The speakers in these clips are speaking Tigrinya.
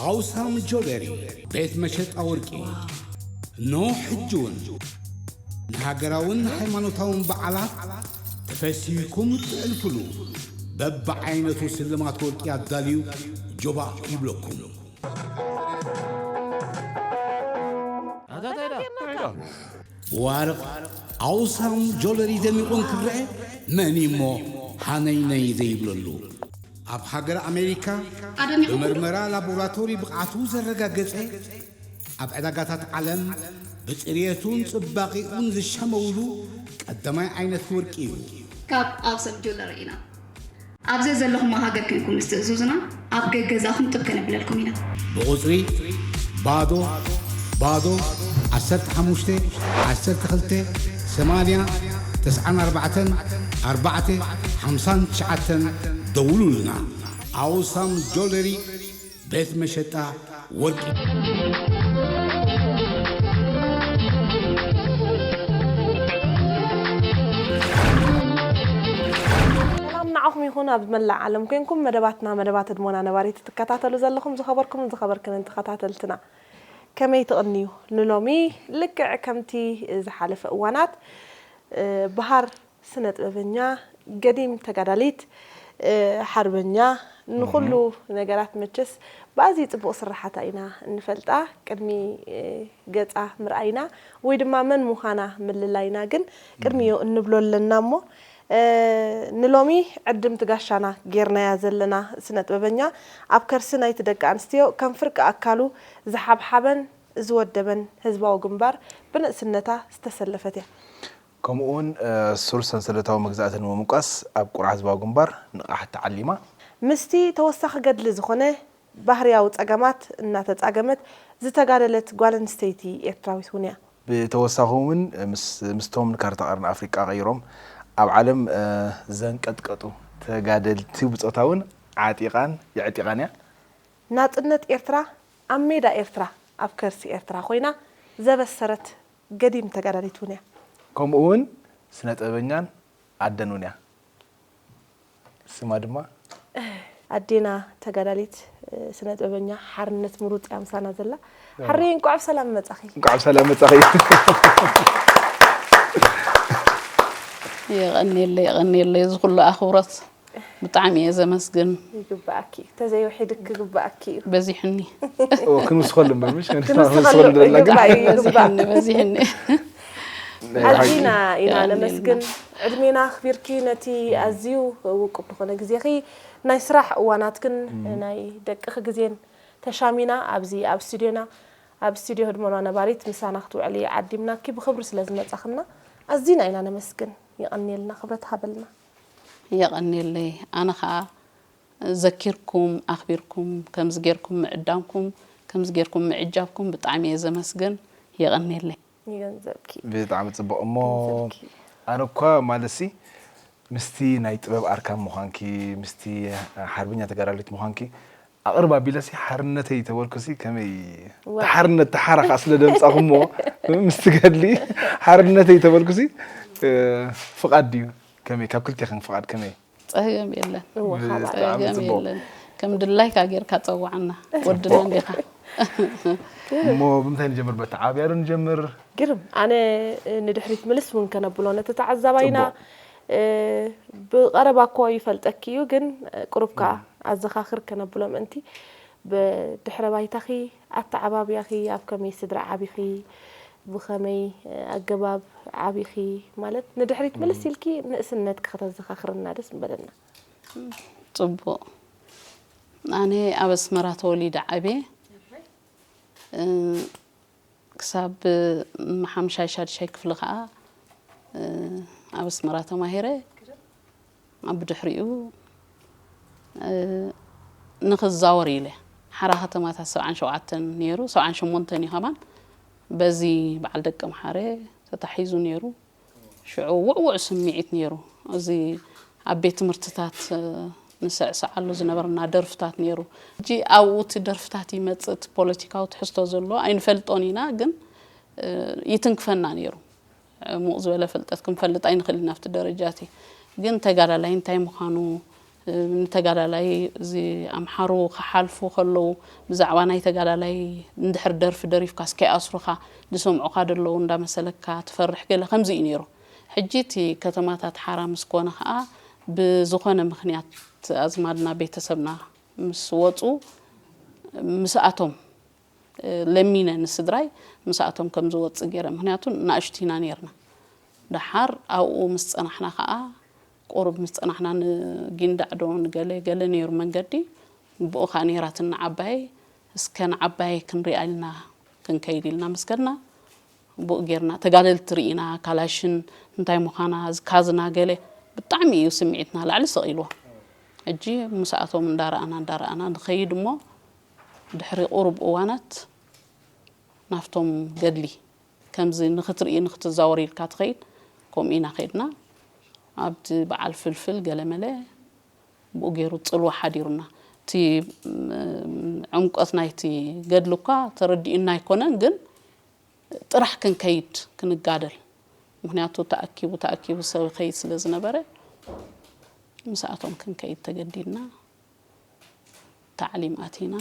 ኣውሳም ጆለሪ፣ ቤት መሸጣ ወርቂ። እነሆ ሕጂ እውን ንሃገራውን ሃይማኖታውን በዓላት ተፈሲህኩም እትሕልፉሉ በብዓይነቱ ስልማት ወርቂ ኣዳልዩ ጆባእ ይብለኩም። ብዋርቕ ኣውሳም ጆለሪ ደሚቑ እንክረአ መን እሞ ሃነይነይ ዘይብለሉ? ኣብ ሃገር ኣሜሪካ ኣደሚቑ ብመርመራ ላቦራቶሪ ብቕዓቱ ዘረጋገጸ፣ ኣብ ዕዳጋታት ዓለም ብጽርየቱን ጽባቐኡን ዝሻመውሉ ቀዳማይ ዓይነት ወርቂ እዩ። ካብ ኣውሳም ጆለሪ ኢና። ኣብ ዘዘለኹሞ ሃገር ኮንኩም ምስ ትእዝዙና፣ ኣብ ገገዛኹም ጥብ ከነብለልኩም ኢና። ብቑጽሪ ባዶ ባዶ ዓሰርተ ሓሙሽተ ዓሰርተ ክልተ ሰማንያ ተስዓን ኣርባዕተን ኣርባዕተ ሓምሳን ትሽዓተን ደውሉልና። ኣውሳም ጆለሪ ቤት መሸጣ ወርቂ። ሰላም ንዓኹም ይኹን፣ ኣብ መላእ ዓለም ኮንኩም መደባትና፣ መደባት ህድሞና ነባሪት ትከታተሉ ዘለኹም ዝኸበርኩምን ዝኸበርክንን ተኸታተልትና፣ ከመይ ትቕንዩ? ንሎሚ ልክዕ ከምቲ ዝሓለፈ እዋናት፣ እ፣ በሃር ስነ ጥበበኛ፣ ገዲም ተጋዳሊት፣ እ፣ ሓርበኛ፣ ንኹሉ ነገራት መቸስ ብኣዝዩ ጽቡቕ ስራሓታ ኢና እንፈልጣ። ቅድሚ፣ እ፣ ገጻ ምርኣይና ወይ ድማ መን ምዃና ምልላይና ግን ቅድሚኡ እንብሎ ኣለና እሞ፣ እ፣ ንሎሚ ዕድምቲ ጋሻና ጌርናያ ዘለና ስነ ጥበበኛ፣ ኣብ ከርሲ ናይቲ ደቂ ኣንስትዮ ከም ፍርቂ ኣካሉ ዝሓብሓበን ዝወደበን ህዝባዊ ግንባር ብንእስነታ ዝተሰለፈት እያ። ከምኡውን፣ እ፣ ሱር ሰንሰለታዊ መግዛእቲ ንምምቋስ ኣብ ቁርዓ ህዝባዊ ግንባር ንቕሓት ተዓሊማ። ምስቲ ተወሳኺ ገድሊ ዝኾነ ባህርያዊ ጸገማት እናተጻገመት ዝተጋደለት ጓል ኣንስተይቲ ኤርትራዊት እውን እያ። ብተወሳኺ እውን ምስ፣ ምስቶም ንካርታ ቀርኒ ኣፍሪቃ ቀይሮም ኣብ ዓለም፣ እ፣ ዘንቀጥቀጡ ተጋደልቲ ብጾታ እውን ዓጢቓን የዕጢቓን እያ። ናጽነት ኤርትራ ኣብ ሜዳ ኤርትራ፣ ኣብ ከርሲ ኤርትራ ኮይና ዘበሰረት ገዲም ተጋዳሊት እውን እያ። ከምኡ እውን ስነ ጥበበኛን ኣደን እውን እያ። ስማ ድማ ኣዴና ተጋዳሊት፣ እ፣ ስነ ጥበበኛ ሓርነት ምሩጽ እያ ምሳና ዘላ። ሓርነይ፣ እንቋዕ ብሰላም መጻኺ። እንቋዕ ብሰላም መጻኺ። የቐንየለይ፣ የቐንየለይ፣ እዚ ኩሉ ኣኽብሮት ብጣዕሚ እየ ዘመስግን። ይግባኣኪ እዩ። ተዘይውሒድክ ክግባኣኪ እዩ። በዚሕኒ። ኦ፣ ክንውስኸሉ እምበር፣ ምሽ? ክንውስኸሉ ክንውስኸሉ ደለና ግን። ይግባእ እዩ፣ ይግባእ። በዚሕኒ፣ በዚሕኒ። ኣዚና ኢና የቐንየልና። ነመስግን። ዕድሜና ኣኽቢርኪ ነቲ ኣዝዩ ውቁብ ዝኾነ ግዜኺ፣ ናይ ስራሕ እዋናትክን ናይ ደቅኺ ግዜን ተሻሚና ኣብዚ ኣብ ስቱድዮና፣ ኣብ ስቱድዮ ህድሞና ነባሪት ምሳና ክትውዕሊ ዓዲምናኪ ብኽብሪ ስለ ዝመጻኽና ኣዚና ኢና ነመስግን። የቐንየልና፣ ክብረት ሃበልና። የቐንየለይ። ኣነ ኸኣ ዘኪርኩም፣ ኣኽቢርኩም፣ ከምዚ ጌርኩም ምዕዳምኩም፣ ከምዚ ጌርኩም ምዕጃብኩም ብጣዕሚ እየ ዘመስግን። የቐንየለይ። ይገንዘብኪ። ብጣዕሚ ጽቡቕ። እሞ ገንዘብኪ። ኣነ እኳ ማለትሲ ምስቲ ናይ ጥበብ ኣርካን ምዃንኪ፣ ምስቲ ሓርበኛ ተጋዳሊት ምዃንኪ ኣቕርብ ኣቢለሲ ሓርነተይ ተበልኩሲ ከመይ ዋ። ሓርነት ተሓራ ከኣ ስለ ደምጻኹሞ ምስቲ ገድሊ ሓርነተይ ተበልኩሲ፣ እ፣ ፍቓድ ድዩ? ከመይ ካብ ክልቴኽን ፍቓድ ከመይ? ጸገም የለን። እወ፣ ብጣዕሚ ጸገም ጽቡቕ። የለን። ከም ድላይካ ጌርካ ጸዋዓና። ጽቡቕ። ወድና እንዲኻ። እሞ ብምንታይ ንጀምር? በቲ ዓብያ ዶ ንጀምር? ግርም። ኣነ ንድሕሪት ምልስ እውን ከነብሎ ነቲ ተዓዛባይና፣ ጽቡቕ። እ፣ ብቐረባ እኮ ይፈልጠኪ እዩ፣ ግን ቁሩብ ከኣ እም። ኣዘኻኽር ከነብሎ ምእንቲ፣ ብድሕረ ባይታኺ፣ ኣተዓባብያኺ፣ ኣብ ከመይ ስድራ ዓቢኺ፣ ብኸመይ ኣገባብ ዓቢኺ፣ ማለት ንድሕሪት ምልስ እም። ኢልኪ ንእስነትኪ ከተዘኻኽርና ደስ ምበለና። ጽቡቕ። ኣነ ኣብ ኣስመራ ተወሊደ ዓብየ። እ፣ ክሳብ፣ እ፣ ሓምሻይ ሻድሻይ ክፍሊ ከኣ፣ እ፣ ኣብ ኣስመራ ተማሂረ። ኣብ ብድሕሪኡ፣ እ፣ ንኽዛወር ኢለ ሓራ ከተማታት ሰብዓን ሸውዓተን ነይሩ፣ ሰብዓን ሸሞንተን እዩ ከማን። በዚ በዓል ደቂ ኣምሓረ ተታሒዙ ነይሩ። ሽዑ ውዕዉዕ ስምዒት ነይሩ። እዚ ኣብ ቤት ትምህርትታት፣ እ፣ ንስዕስዓሉ ዝነበርና ደርፍታት ነይሩ። ሕጂ ኣብኡ እቲ ደርፍታት ይመጽእ፣ እቲ ፖለቲካዊ ትሕዝቶ ዘለዎ ኣይንፈልጦን ኢና፣ ግን፣ እ፣ ይትንክፈና ነይሩ። ዕሙቕ ዝበለ ፍልጠት ክንፈልጥ ኣይንኽእል ኢና ኣብቲ ደረጃ እቲ። ግን ተጋዳላይ እንታይ ምዃኑ፣ ንተጋዳላይ እዚ ኣምሓሩ ክሓልፉ ከለዉ ብዛዕባ ናይ ተጋዳላይ እንድሕር ደርፊ ደሪፍካስ ከይኣስሩኻ ዝሰምዑኻ ዘለዉ እንዳመሰለካ ትፈርሕ ገለ ከምዚ እዩ ነይሩ። ሕጂ እቲ ከተማታት ሓራ ምስ ኮነ ኸኣ ብዝኾነ ምኽንያት ኣዝማድና ቤተሰብና ምስ ወጹ ምስኣቶም ለሚነ ንስድራይ ምስኣቶም ከም ዝወጽእ ገይረ። ምኽንያቱ ንኣሽቱ ኢና ነይርና። ደሓር ኣብኡ ምስ ጸናሕና ኸኣ ቁሩብ ምስ ጸናሕና ንጊንዳዕ ዶ ንገለ ገለ ነይሩ መንገዲ። ብኡ ኸኣ ነይራትና ዓባየይ። እስከ ንዓባየይ ክንሪኣ ኢልና ክንከይድ ኢልና ምስ ከድና ብኡ ጌርና ተጋደልቲ ርኢና ካላሽን እንታይ ምዃና ዝካዝና ገለ ብጣዕሚ እዩ ስምዒትና ላዕሊ ሰቒልዎ። ሕጂ ምስኣቶም እንዳረኣና እንዳረኣና ንኸይድ እሞ ድሕሪ ቁሩብ እዋናት ናብቶም ገድሊ ከምዚ ንኽትርኢ ንኽትዛወር ኢልካ ትኸይድ። ከምኡ ኢና ከይድና ኣብቲ በዓል ፍልፍል ገለመለ ብኡ ገይሩ ጽልዋ ሓዲሩና። እቲ ዕምቆት ናይቲ ገድሊ እኳ ተረዲኡና ኣይኮነን፣ ግን ጥራሕ ክንከይድ ክንጋደል። ምኽንያቱ ተኣኪቡ ተኣኪቡ ሰብ ይኸይድ ስለ ዝነበረ ምስኣቶም ክንከይድ ተገዲድና። ታዕሊም ኣቲና።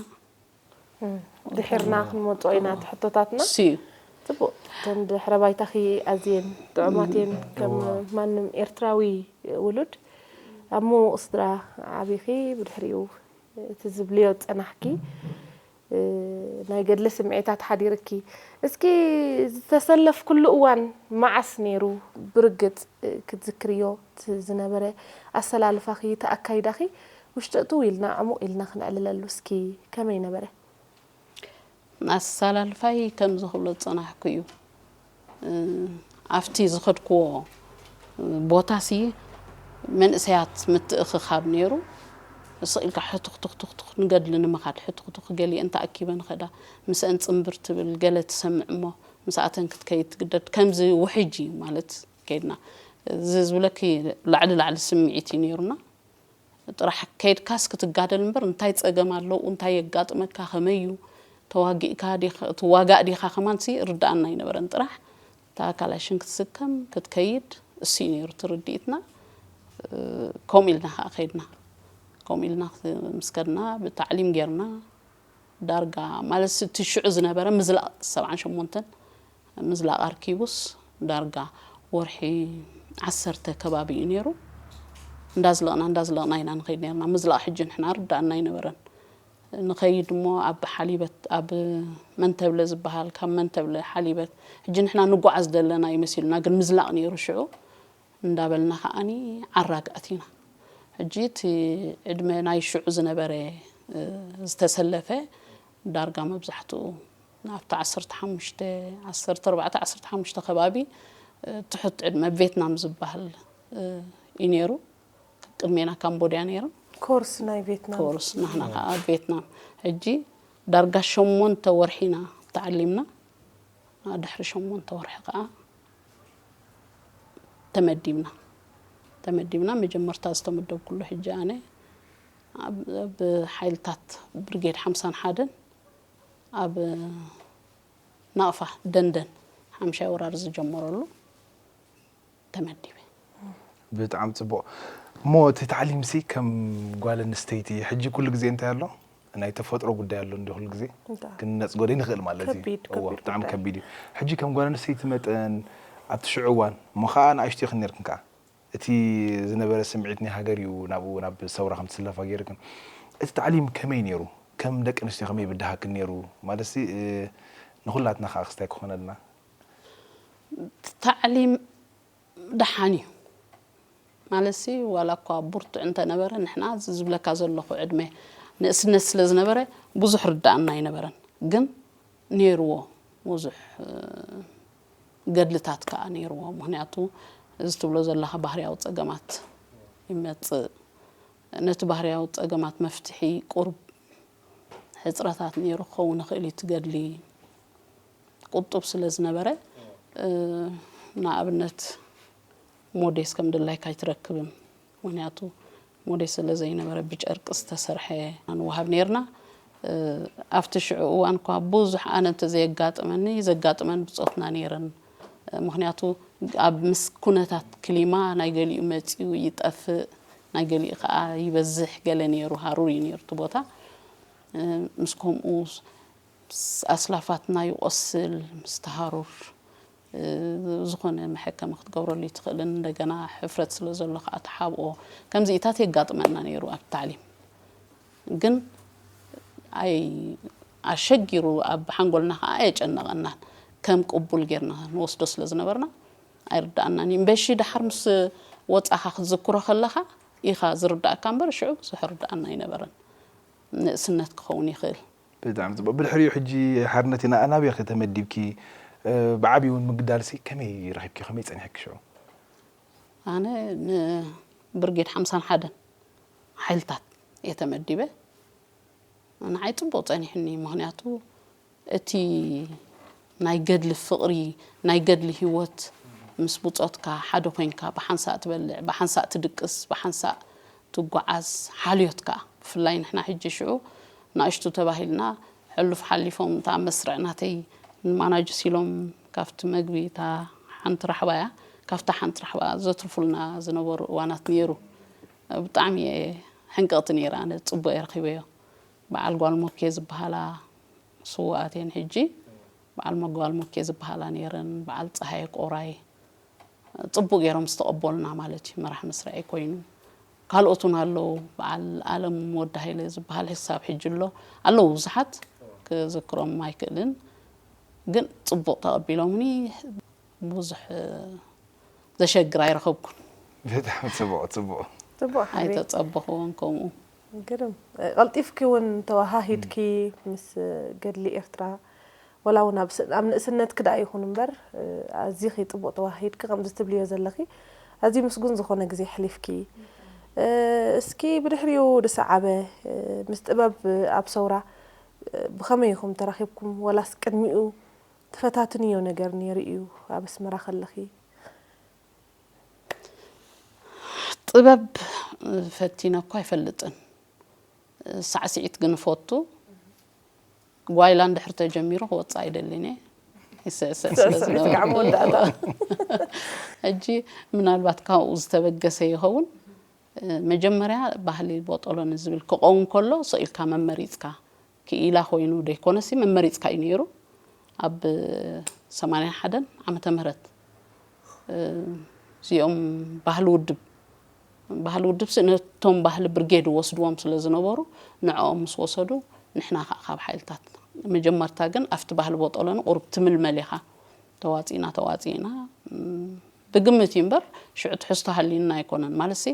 ድሒርና ክንመጾ ኢና እቲ ሕቶታትና። ስዩ ጽቡቕ። እተን ድሕረ ባይታኺ ኣዝየን ጥዑማት እየን። ከም ማንም ኤርትራዊ ውሉድ ኣብ ምዉቕ ስድራ ዓቢኺ ብድሕሪኡ እቲ ዝብልዮ ዝጸናሕኪ ናይ ገድሊ ስምዒታት ሓዲርኪ። እስኪ ዝተሰለፍክሉ እዋን መዓስ ነይሩ ብርግጽ ክትዝክርዮ እቲ ዝነበረ ኣሰላልፋኺ እቲ ኣካይዳኺ ውሽጢ እትው ኢልና ዕሙቕ ኢልና ክነዕልለሉ እስኪ ከመይ ነበረ? ኣሰላልፋይ ከምዚ ክብሎ ዝጸናሕኩ እዩ። ኣብቲ ዝኸድክዎ ቦታሲ መንእሰያት ምትእኽኻብ ነይሩ። ስቕ ኢልካ ሕቱኽቱኽቱኽቱኽ ንገድሊ ንምኻድ ሕቱኽቱኽ ገሊአን ተኣኪበን ይኸዳ ምስአን ጽንብር ትብል ገለ ትሰምዕ እሞ ምስኣተን ክትከይድ ትግደድ ከምዚ ውሕጅ እዩ ማለት ከይድና እዚ ዝብለኪ ላዕሊ ላዕሊ ስምዒት እዩ ነይሩና። ጥራሕ ከይድካስ ክትጋደል እምበር እንታይ ጸገም ኣለዉ እንታይ የጋጥመካ ከመይ እዩ ተዋጊእካ ዲኻ ትዋጋእ ዲኻ ከማንሲ ርድኣና ኣይነበረን ጥራሕ እታ ካላሽን ክትስከም ክትከይድ እሱ እዩ ነይሩ ትርድኢትና ከምኡ ኢልና ከዓ ከይድና ከምኡ ኢልና ምስ ከድና ብታዕሊም ጌርና ዳርጋ ማለት እቲ ሽዑ ዝነበረ ምዝላቕ ሰብዓን ሸሞንተን ምዝላቕ ኣርኪቡስ ዳርጋ ወርሒ ዓሰርተ ከባቢ እዩ ነይሩ። እንዳዝለቕና እንዳዝለቕና ኢና ንኸይድ ነርና። ምዝላቕ ሕጂ ንሕና ርዳእና ኣይነበረን። ንኸይድ እሞ ኣብ ሓሊበት ኣብ መንተብለ ዝበሃል ካብ መንተብለ ሓሊበት ሕጂ ንሕና ንጓዓዝ ዘለና እዩ መሲሉና፣ ግን ምዝላቕ ነይሩ ሽዑ። እንዳበልና ከዓኒ ዓራግ ኣቲና። ሕጂ እቲ ዕድመ ናይ ሽዑ ዝነበረ ዝተሰለፈ ዳርጋ መብዛሕትኡ ናብቲ ዓሰርተ ሓሙሽተ ዓሰርተ ኣርባዕተ ዓሰርተ ሓሙሽተ ከባቢ ትሑት ዕድመ ቬትናም ዝበሃል እዩ ነይሩ። ቅድሜና ካምቦድያ ነይሩ። ኮርስ ናይ ቬትናም ኮርስ ናህና ከዓ ቬትናም። ሕጂ ዳርጋ ሸሞንተ ወርሒና ተዓሊምና። ድሕሪ ሸሞንተ ወርሒ ከዓ ተመዲብና ተመዲብና መጀመርታ ዝተመደብኩሉ ሕጂ ኣነ ኣብ ሓይልታት ብርጌድ ሓምሳን ሓደን ኣብ ናቕፋ ደንደን ሓምሻይ ወራር ዝጀመረሉ ተመዲበ። ብጣዕሚ ፅቡቕ። እሞ እቲ ታዕሊምሲ ከም ጓል ኣንስተይቲ ሕጂ ኩሉ ግዜ እንታይ ኣሎ ናይ ተፈጥሮ ጉዳይ ኣሎ እንዲ ኩሉ ግዜ ክንነፅጎ ደይ ንኽእል ማለት እዩ። ከቢድ፣ ከቢድ ብጣዕሚ ጉዳይ። ከቢድ እዩ። ሕጂ ከም ጓል ኣንስተይቲ መጠን ኣብቲ ሽዑ እዋን እሞ ከዓ ንኣሽቱ ክንነርክን ከዓ እቲ ዝነበረ ስምዒት ናይ ሃገር እዩ ናብኡ ናብ ሰውራ ከም ትስለፋ ገይርክን እቲ ታዕሊም ከመይ ነይሩ? ከም ደቂ ኣንስትዮ ከመይ ብድሃክን ነይሩ? ማለት ንኩላትና ከዓ ክስታይ ክኾነልና ታዕሊም ደሓን እዩ ማለትሲ ዋላ እኳ ብርቱዕ እንተነበረ ንሕና እዚ ዝብለካ ዘለኹ ዕድመ ንእስነት ስለ ዝነበረ ብዙሕ ርዳእና ኣይነበረን ግን ነይርዎ ብዙሕ ገድልታት ከዓ ነይርዎ ምክንያቱ እዚ ትብሎ ዘለኻ ባህርያዊ ፀገማት ይመፅእ ነቲ ባህርያዊ ፀገማት መፍትሒ ቁሩብ ሕፅረታት ነይሩ ክኸውን ይኽእል እዩ እቲ ገድሊ ቁጡብ ስለ ዝነበረ ንኣብነት ሞዴስ ከም ድላይካ ኣይትረክብን ምክንያቱ ሞዴስ ስለ ዘይነበረ ብጨርቂ ዝተሰርሐ ንወሃብ ነርና ኣብቲ ሽዑ እዋን እኳ ብዙሕ ኣነ እንተዘየጋጥመኒ ዘጋጥመን ብፆትና ነይረን ምክንያቱ ኣብ ምስ ኩነታት ክሊማ ናይ ገሊኡ መፂኡ ይጠፍእ ናይ ገሊኡ ከዓ ይበዝሕ ገለ ነይሩ፣ ሃሩር እዩ ነይሩ እቲ ቦታ። እ፣ ምስ ከምኡ ስ-፣ ኣስላፋትና ይቆስል፣ ምስ ተሃሩር፣ እ፣ ዝኾነ መሐከሚ ክትገብረሉ ይትኽእልን፣ እንደገና ሕፍረት ስለ ዘሎ ከዓ ተሓብኦ፣ ከምዚኢታት የጋጥመና ነይሩ ኣብ ታዕሊም። ግን ኣይ፣ ኣሸጊሩ ኣብ ሓንጎልና ከዓ ኣየጨነቐናን። ከም ቅቡል ጌርና ንወስዶ ስለ ዝነበርና ኣይርድኣናን እዩ። እምበሺ ደሓር ምስ ወጻኻ ክትዝክሮ ከለኻ ኢኻ ዝርድኣካ እምበር ሽዑ ብዙሕ ርድኣና ኣይነበረን። ንእስነት ክኸውን ይኽእል። ብጣዕሚ ጽቡቕ። ብድሕሪኡ ሕጂ ሓርነት ኢና ኣናብያ ከተመዲብኪ፣ እ፣ ብዓብዩ እውን ምግዳልሲ ከመይ ረኺብኪ፣ ከመይ ጸኒሕኪ ሽዑ? ኣነ ንብርጌድ ሓምሳን ሓደን ሓይልታት እየ ተመዲበ። ንዓይ ጽቡቕ ጸኒሕኒ፣ ምኽንያቱ እቲ ናይ ገድሊ ፍቕሪ፣ ናይ ገድሊ ህይወት ምስ ብጾትካ ሓደ ኮይንካ ብሓንሳእ ትበልዕ፣ ብሓንሳእ ትድቅስ፣ ብሓንሳእ ትጓዓዝ፣ ሓልዮት ከኣ። ብፍላይ ንሕና ሕጂ ሽዑ ንኣሽቱ ተባሂልና፣ ሕሉፍ ሓሊፎም እታ መስርዕ ናተይ ንማናጅስ ኢሎም ካብቲ መግቢ እታ ሓንቲ ራሕባ እያ፣ ካብታ ሓንቲ ራሕባ ዘትርፉልና ዝነበሩ እዋናት ነይሩ። ብጣዕሚ እየ ሕንቅቕቲ ነይረ፣ ኣነ ጽቡቕ እየ ረኺበዮ። በዓል ጓል ሞኬ ዝበሃላ ስውኣት እየን ሕጂ። በዓል መጓል ሞኬ ዝበሃላ ነይረን፣ በዓል ፀሃየ ቆራይ። ጽቡቕ ገይሮም ዝተቐበሉና ማለት እዩ። መራሕ መስርዐይ ኮይኑ፣ ካልኦት እውን ኣለዉ። በዓል ኣለም ወዲ ሃይለ ዝበሃል ክሳብ ሕጂ ኣሎ። ኣለዉ ብዙሓት፣ ክዝክሮም ኣይክእልን። ግን ጽቡቕ ተቐቢሎምኒ። ብዙሕ ዘሸግር ኣይረኸብኩን። ብጣዕሚ ጽቡቕ፣ ጽቡቕ። ጽቡቕ ሓሪ። ኣይተጸበኽዎን ከምኡ። ግርም። ቀልጢፍኪ እውን ተወሃሂድኪ ምስ ገድሊ ኤርትራ፣ ወላ እውን ኣብ ስ-፣ ኣብ ንእስነትኪ ደኣ ይኹን እምበር፣ ኣዚኺ ጽቡቕ ተወሃሂድኪ ከምዚ ትብልዮ ዘለኺ፣ ኣዝዩ ምስጉን ዝኾነ ግዜ ኣሕሊፍኪ። እስኪ ብድሕሪኡ ዝሰዓበ፣ ምስ ጥበብ ኣብ ሰውራ፣ ብኸመይ ኢኹም ተራኺብኩም? ወላስ ቅድሚኡ ትፈታትንዮ ነገር ነይሩ እዩ ኣብ ኣስመራ ከለኺ? ጥበብ ፈቲነ እኳ ኣይፈልጥን። ሳዕስዒት ግን እፈቱ። ጓይላ እንድሕር ተጀሚሩ ክወፅእ ኣይደልን እየ። ይስዕስዕ ስለ ሳዕስዒት ዝነበረ። ከዓ መወዳእታ። ሕጂ ምናልባት ካብኡ ዝተበገሰ ይኸውን። መጀመርያ ባህሊ ቦጦሎኒ ዝብል ክኸውን ከሎ፣ ስቕ ኢልካ መመሪጽካ፣ ክኢላ ኮይኑ ደይኮነሲ መመሪጽካ እዩ ነይሩ። ኣብ ሰማንያ ሓደን ዓመተ ምህረት፣ እ፣ እዚኦም ባህሊ ውድብ፣ ባህሊ ውድብሲ ነቶም ባህሊ ብርጌድ ወስድዎም ስለ ዝነበሩ፣ ንዕኦም ምስ ወሰዱ፣ ንሕና ኸኣ ካብ ሓይልታት። መጀመርታ ግን ኣብቲ ባህሊ ቦጦሎኒ ቁሩብ ትምልመል ኢኻ። ተዋጺእና፣ ተዋጺእና፣ እም፣ ብግምት እዩ እምበር፣ ሽዑ ትሕዝቶ ሃልዩና ኣይኮነን። ማለትሲ፣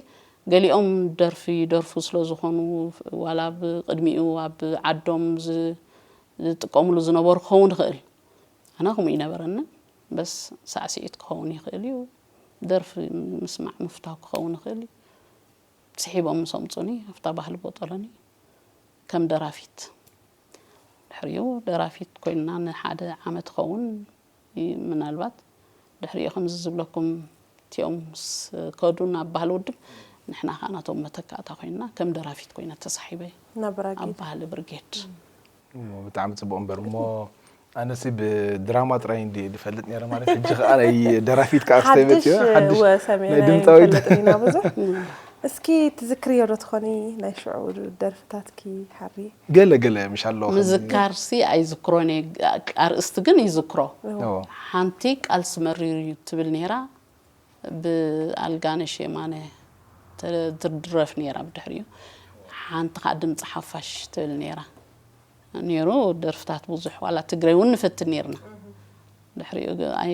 ገሊኦም ደርፊ ይደርፉ ስለ ዝኾኑ፣ ዋላ ኣብ ቅድሚኡ ኣብ ዓዶም ዝ-፣ ዝጥቀምሉ ዝነበሩ ክኸውን ይኽእል። ኣነ ከምኡ ይነበረንን። በስ ሳዕስዒት ክኸውን ይኽእል እዩ። ደርፊ ምስማዕ ምፍታው ክኸውን ይኽእል እዩ። ስሒቦም ምስ ኣምጹኒ፣ ኣብታ ባህሊ ቦጦሎኒ ከም ደራፊት። ድሕሪኡ ደራፊት ኮይንና ንሓደ ዓመት ክኸውን ይ-፣ ምናልባት ድሕሪኡ ከምዚ ዝብለኩም እቲኦም ምስ ከዱ ናብ ባህሊ ውድብ፣ ንሕና ኸዓ ናቶም መተካእታ ኮይንና ከም ደራፊት ኮይነ ተሳሒበ ናብ ብራጌድ። ኣብ ባህሊ ብርጌድ። እሞ ብጣዕሚ ጽቡቕ እምበር እሞ ኣነሲ ብድራማ ጥራይ እንዲ ዝፈልጥ ነይረ ማለት ሕጂ ኸዓ ናይ ደራፊት ከኣ ክስታይ ሓድሽ መጽዮ ሓድሽ ወሰሜ ናይ ናይ ድምጻዊት። ንፈልጥን ኢና ብዙሕ። እስኪ ትዝክርዮ ዶ ትኾኒ ናይ ሽዑ ደርፍታትኪ ሓሪ? ገለ ገለ ምሽ ኣሎ ከምዚ ምዝካርሲ ኣይዝክሮን እየ፣ ኣርእስቲ ግን ይዝክሮ። እዎ። እዎ። ሓንቲ ቃልሲ መሪር እዩ ትብል ነይራ፣ ብኣልጋነሽ የማነ ተ-፣ ትድረፍ ነይራ ብድሕሪኡ። ሓንቲ ኸዓ ድምፂ ሓፋሽ ትብል ነይራ። ነይሩ ደርፍታት ብዙሕ፣ ዋላ ትግረ እውን ንፈትን ነይርና። ድሕሪኡ ግ-፣ ኣይ፣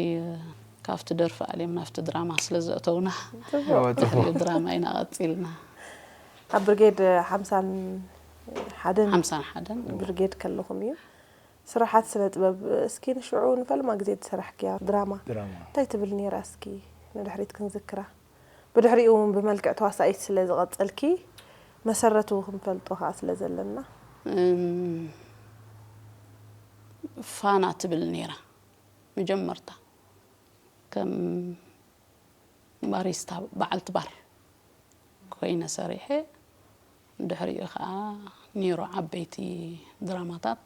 ካብቲ ደርፊ ኣልዮም ናብቲ ድራማ ስለ ዘእተውና፣ ጽቡቕ። እዎ፣ ጽቡቕ። ድሕሪኡ ድራማ ኢና ቀጺልና። ኣብ ብርጌድ ሓምሳን ሓደን ሓምሳን ሓደን፣ እዎ። ብርጌድ ከለኹም እዩ። ስራሓት ስነ ጥበብ፣ እስኪ ንሽዑ ንፈልማ ግዜ ዝሰራሕክያ ድራማ ድራማ። እንታይ ትብል ነይራ? እስኪ ንድሕሪት ክንዝክራ። ብድሕሪኡ እውን ብመልክዕ ተዋሳኢት ስለ ዝቐጸልኪ፣ መሰረቱ ክንፈልጦ ከኣ ስለ ዘለና። እም፣ ፋና ትብል ነይራ። መጀመርታ ከም ባሪስታ በዓልቲ ባር ኮይነ ሰሪሐ። ድሕሪኡ ኸዓ ነይሩ ዓበይቲ ድራማታት፣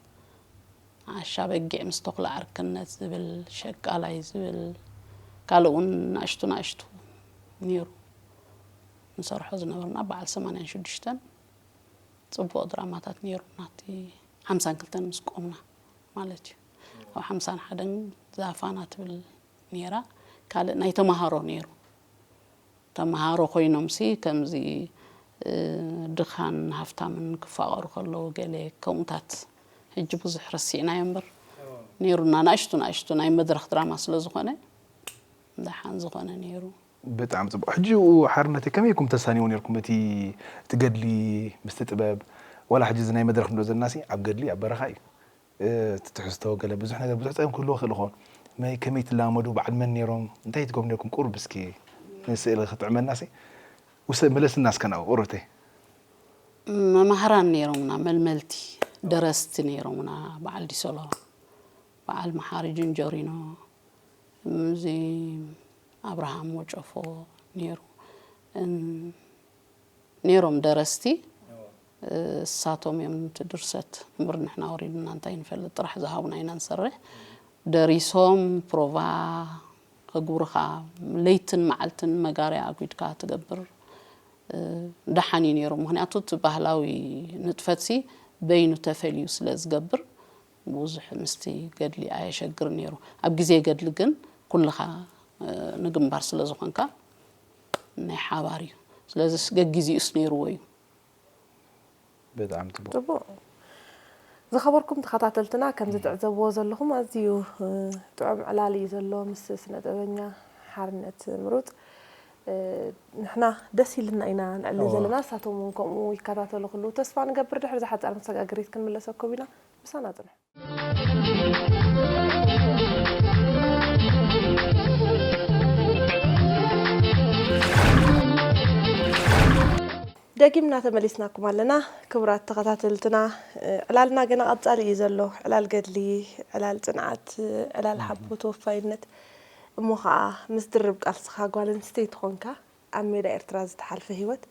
ዓሻ በጊዕ ምስ ተኹላ ዓርክነት ዝብል፣ ሸቃላይ ዝብል፣ ካልእ እውን ናእሽቱ ናእሽቱ ነይሩ። ንሰርሖ ዝነበርና በዓል ሰማንያን ሽዱሽተን ጽቡቕ ድራማታት ነይሩ። ናቲ ሓምሳን ክልተን ምስ ቆምና ማለት እዩ። ኣብ ሓምሳን ሓደን ዛፋና ትብል ነይራ። ካልእ ናይ ተማሃሮ ነይሩ። ተማሃሮ ኮይኖምሲ ከምዚ ድኻን ሃፍታምን ክፋቐሩ ከለዉ ገለ ከምኡታት ሕጂ ብዙሕ ረሲዕናዮ እምበር ነይሩና። ንኣሽቱ ንኣሽቱ ናይ መድረኽ ድራማ ስለ ዝኾነ ደሓን ዝኾነ ነይሩ። ብጣዕሚ ፅቡቅ። ሕጂ ሓርነተይ ከመይ ኢኩም ተሳንይዎ ነርኩም እቲ እቲ ገድሊ ምስቲ ጥበብ? ዋላ ሕጂ እዚ ናይ መድረክ ንብሎ ዘለና ሲ ኣብ ገድሊ ኣብ በረኻ እዩ። እቲ ትሕዝቶ ገለ ብዙሕ ነገር ብዙሕ ፀገም ክህልዎ ክእል ይኸውን። መይ ከመይ ትላመዱ በዓል መን ነይሮም እንታይ ትገብሩ ነርኩም? ቁሩብ እስኪ ንስእሊ ክጥዕመና ሲ ውሰ መለስና እስከ ናብኡ ቁሩብተይ። መማህራን ነይሮምና፣ መልመልቲ ደረስቲ ነይሮምና። በዓል ዲሶሎ፣ በዓል መሓሪ ጅንጆሪኖ፣ እዚ ኣብርሃም ወጨፎ ነይሩ። ነይሮም ደረስቲ። እሳቶም እዮም እቲ ድርሰት እምበር ንሕና ወሪዱና እንታይ ንፈልጥ፣ ጥራሕ ዝሃቡና ኢና ንሰርሕ። ደሪሶም ፕሮቫ ከግብሩኻ ለይትን መዓልትን መጋርያ ኣጉድካ ትገብር። ደሓን እዩ ነይሩ። ምኽንያቱ እቲ ባህላዊ ንጥፈትሲ በይኑ ተፈልዩ ስለ ዝገብር ብዙሕ ምስቲ ገድሊ ኣየሸግርን ነይሩ። ኣብ ግዜ ገድሊ ግን ኩልኻ ንግንባር ስለ ዝኾንካ ናይ ሓባር እዩ። ስለዚ ገጊዚኡስ ነይርዎ እዩ። ብጣዕሚ ፅቡቅ። ፅቡቅ። ዝኸበርኩም ተኸታተልትና ከምዚ ትዕዘብዎ ዘለኹም ኣዝዩ ጥዑም ዕላል እዩ ዘሎ ምስ ስነ ጥበበኛ ሓርነት ምሩፅ። ንሕና ደስ ኢልና ኢና ንዕልል ዘለና፣ ንሳቶም እውን ከምኡ ይከታተሉ ክህልዉ ተስፋ ንገብር። ድሕሪ ዝሓፀረ መሰጋገሪት ክንምለሰኩም ኢና። ምሳና ፅንሑ። ደጊምና ተመሊስናኩም ኣለና ክቡራት ተኸታተልትና። ዕላልና ገና ቀጻሊ እዩ ዘሎ። ዕላል ገድሊ፣ ዕላል ጽንዓት፣ ዕላል ሓቦ ተወፋይነት፣ እሞ ኸዓ ምስ ድርብ ቃልስኻ ጓል ኣንስተይቲ ኾንካ ኣብ ሜዳ ኤርትራ ዝተሓልፈ ህይወት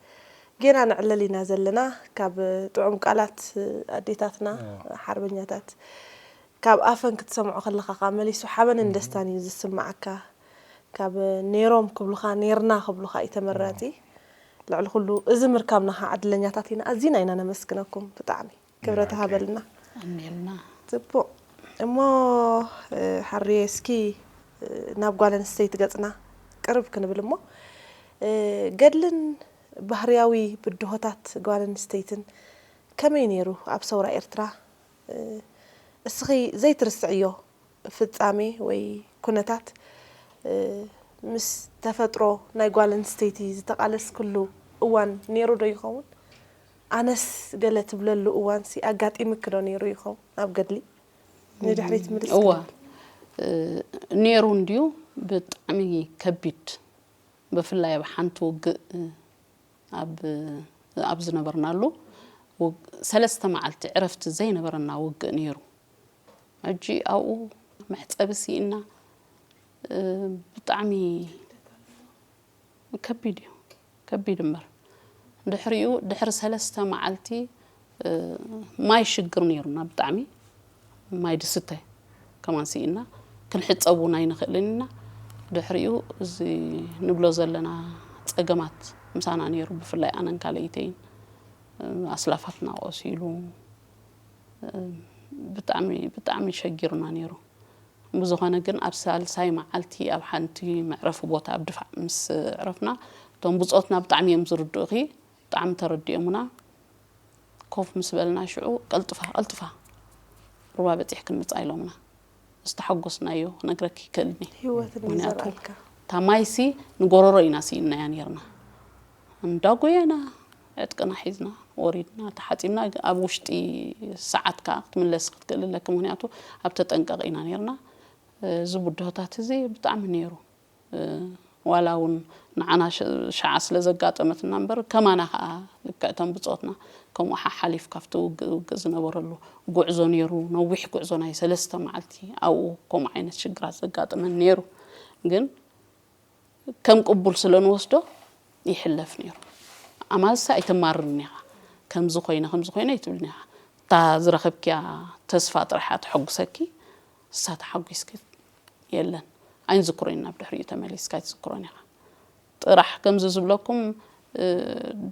ጌና ንዕለል ኢና ዘለና። ካብ ጥዑም ቃላት ኣዴታትና ሓርበኛታት ካብ ኣፈን ክትሰምዖ ከለኻ ከዓ መሊሱ ሓበንን ደስታን እዩ ዝስምዓካ። ካብ ኔሮም ክብሉኻ ኔርና ክብሉኻ እዩ ተመራጺ። ልዕሊ ኩሉ እዚ ምርካብና ከዓ ዕድለኛታት ኢና። ኣዚና ኢና ነመስግነኩም ብጣዕሚ። ክብረት ሃበልና። ኣሜልና። ጽቡቕ እሞ ሓርየ እስኪ ናብ ጓል ኣንስተይቲ ገጽና ቅርብ ክንብል እሞ ገድልን ባህርያዊ ብድሆታት ጓል ኣንስተይትን ከመይ ነይሩ ኣብ ሰውራ ኤርትራ? እስኺ ዘይትርስዕዮ ፍጻሜ ወይ ኩነታት ምስ ተፈጥሮ ናይ ጓል ኣንስተይቲ ዝተቓለስክሉ እዋን ነይሩ ዶ ይኸውን? ኣነስ ገለ ትብለሉ እዋንሲ ኣጋጢምኪ ዶ ነይሩ ይኸውን? ኣብ ገድሊ ንድሕሪት ምልስ እዋ ነይሩ እንድዩ። ብጣዕሚ ከቢድ፣ ብፍላይ ኣብ ሓንቲ ውግእ ኣብ ዝነበርናሉ ሰለስተ መዓልቲ ዕረፍቲ ዘይነበረና ውግእ ነይሩ። ሕጂ ኣብኡ መሕፀቢ ስኢና ብጣዕሚ ከቢድ እዩ፣ ከቢድ እምበር። ድሕሪኡ ድሕሪ ሰለስተ መዓልቲ ማይ ሽግር ነይሩና ብጣዕሚ። ማይ ድስተ ከማን ስኢና፣ ክንሕፀብ እውን ኣይንኽእልን ኢና። ድሕሪኡ እዚ ንብሎ ዘለና ፀገማት ምሳና ነይሩ። ብፍላይ ኣነን ካልኣይተይን ኣስላፋትና ቆሲሉ ብጣዕሚ ብጣዕሚ ሸጊሩና ነይሩ። ብዝኾነ ግን ኣብ ሳልሳይ መዓልቲ ኣብ ሓንቲ መዕረፊ ቦታ ኣብ ድፋዕ ምስ ዕረፍና እቶም ብፆትና ብጣዕሚ እዮም ዝርድኡኺ። ብጣዕሚ ተረዲኦምና። ኮፍ ምስ በልና ሽዑ ቀልጥፋ ቀልጥፋ ሩባ በፂሕክን ምፃ ኢሎምና። ዝተሓጎስናዮ ክነግረኪ ይክእልኒ። ህይወት ምክንያቱ እታ ማይሲ ንጎረሮ ኢና ስኢናያ ነርና። እንዳጎየና ዕጥቅና ሒዝና ወሪድና ተሓፂብና ኣብ ውሽጢ ሰዓት ከዓ ክትምለስ ክትክእል ኣለኪ ምክንያቱ ኣብ ተጠንቀቕ ኢና ነርና። እዚ ብድሆታት እዚ ብጣዕሚ ነይሩ። ዋላ እውን ንዓና ሸዓ ስለ ዘጋጠመትና እምበር ከማና ከዓ ልክዕ እቶም ብፆትና ከምኡ ሓሓሊፍ ካብቲ ውግእ ውግእ ዝነበረሉ ጉዕዞ ነይሩ። ነዊሕ ጉዕዞ ናይ ሰለስተ መዓልቲ ኣብኡ ከምኡ ዓይነት ሽግራት ዘጋጠመን ነይሩ። ግን ከም ቅቡል ስለ ንወስዶ ይሕለፍ ነይሩ። ኣማልሳ ኣይተማርርን ኢኻ። ከምዚ ኮይነ ከምዚ ኮይነ ኣይትብልን ኢኻ። እታ ዝረኸብክያ ተስፋ ጥራሕ እያ ተሐጉሰኪ። እሳ ተሓጒስኪ የለን። ኣይንዝክሮን ኢና ብድሕሪኡ ተመሊስካ ኣይትዝክሮን ኢኻ። ጥራሕ ከምዚ ዝብለኩም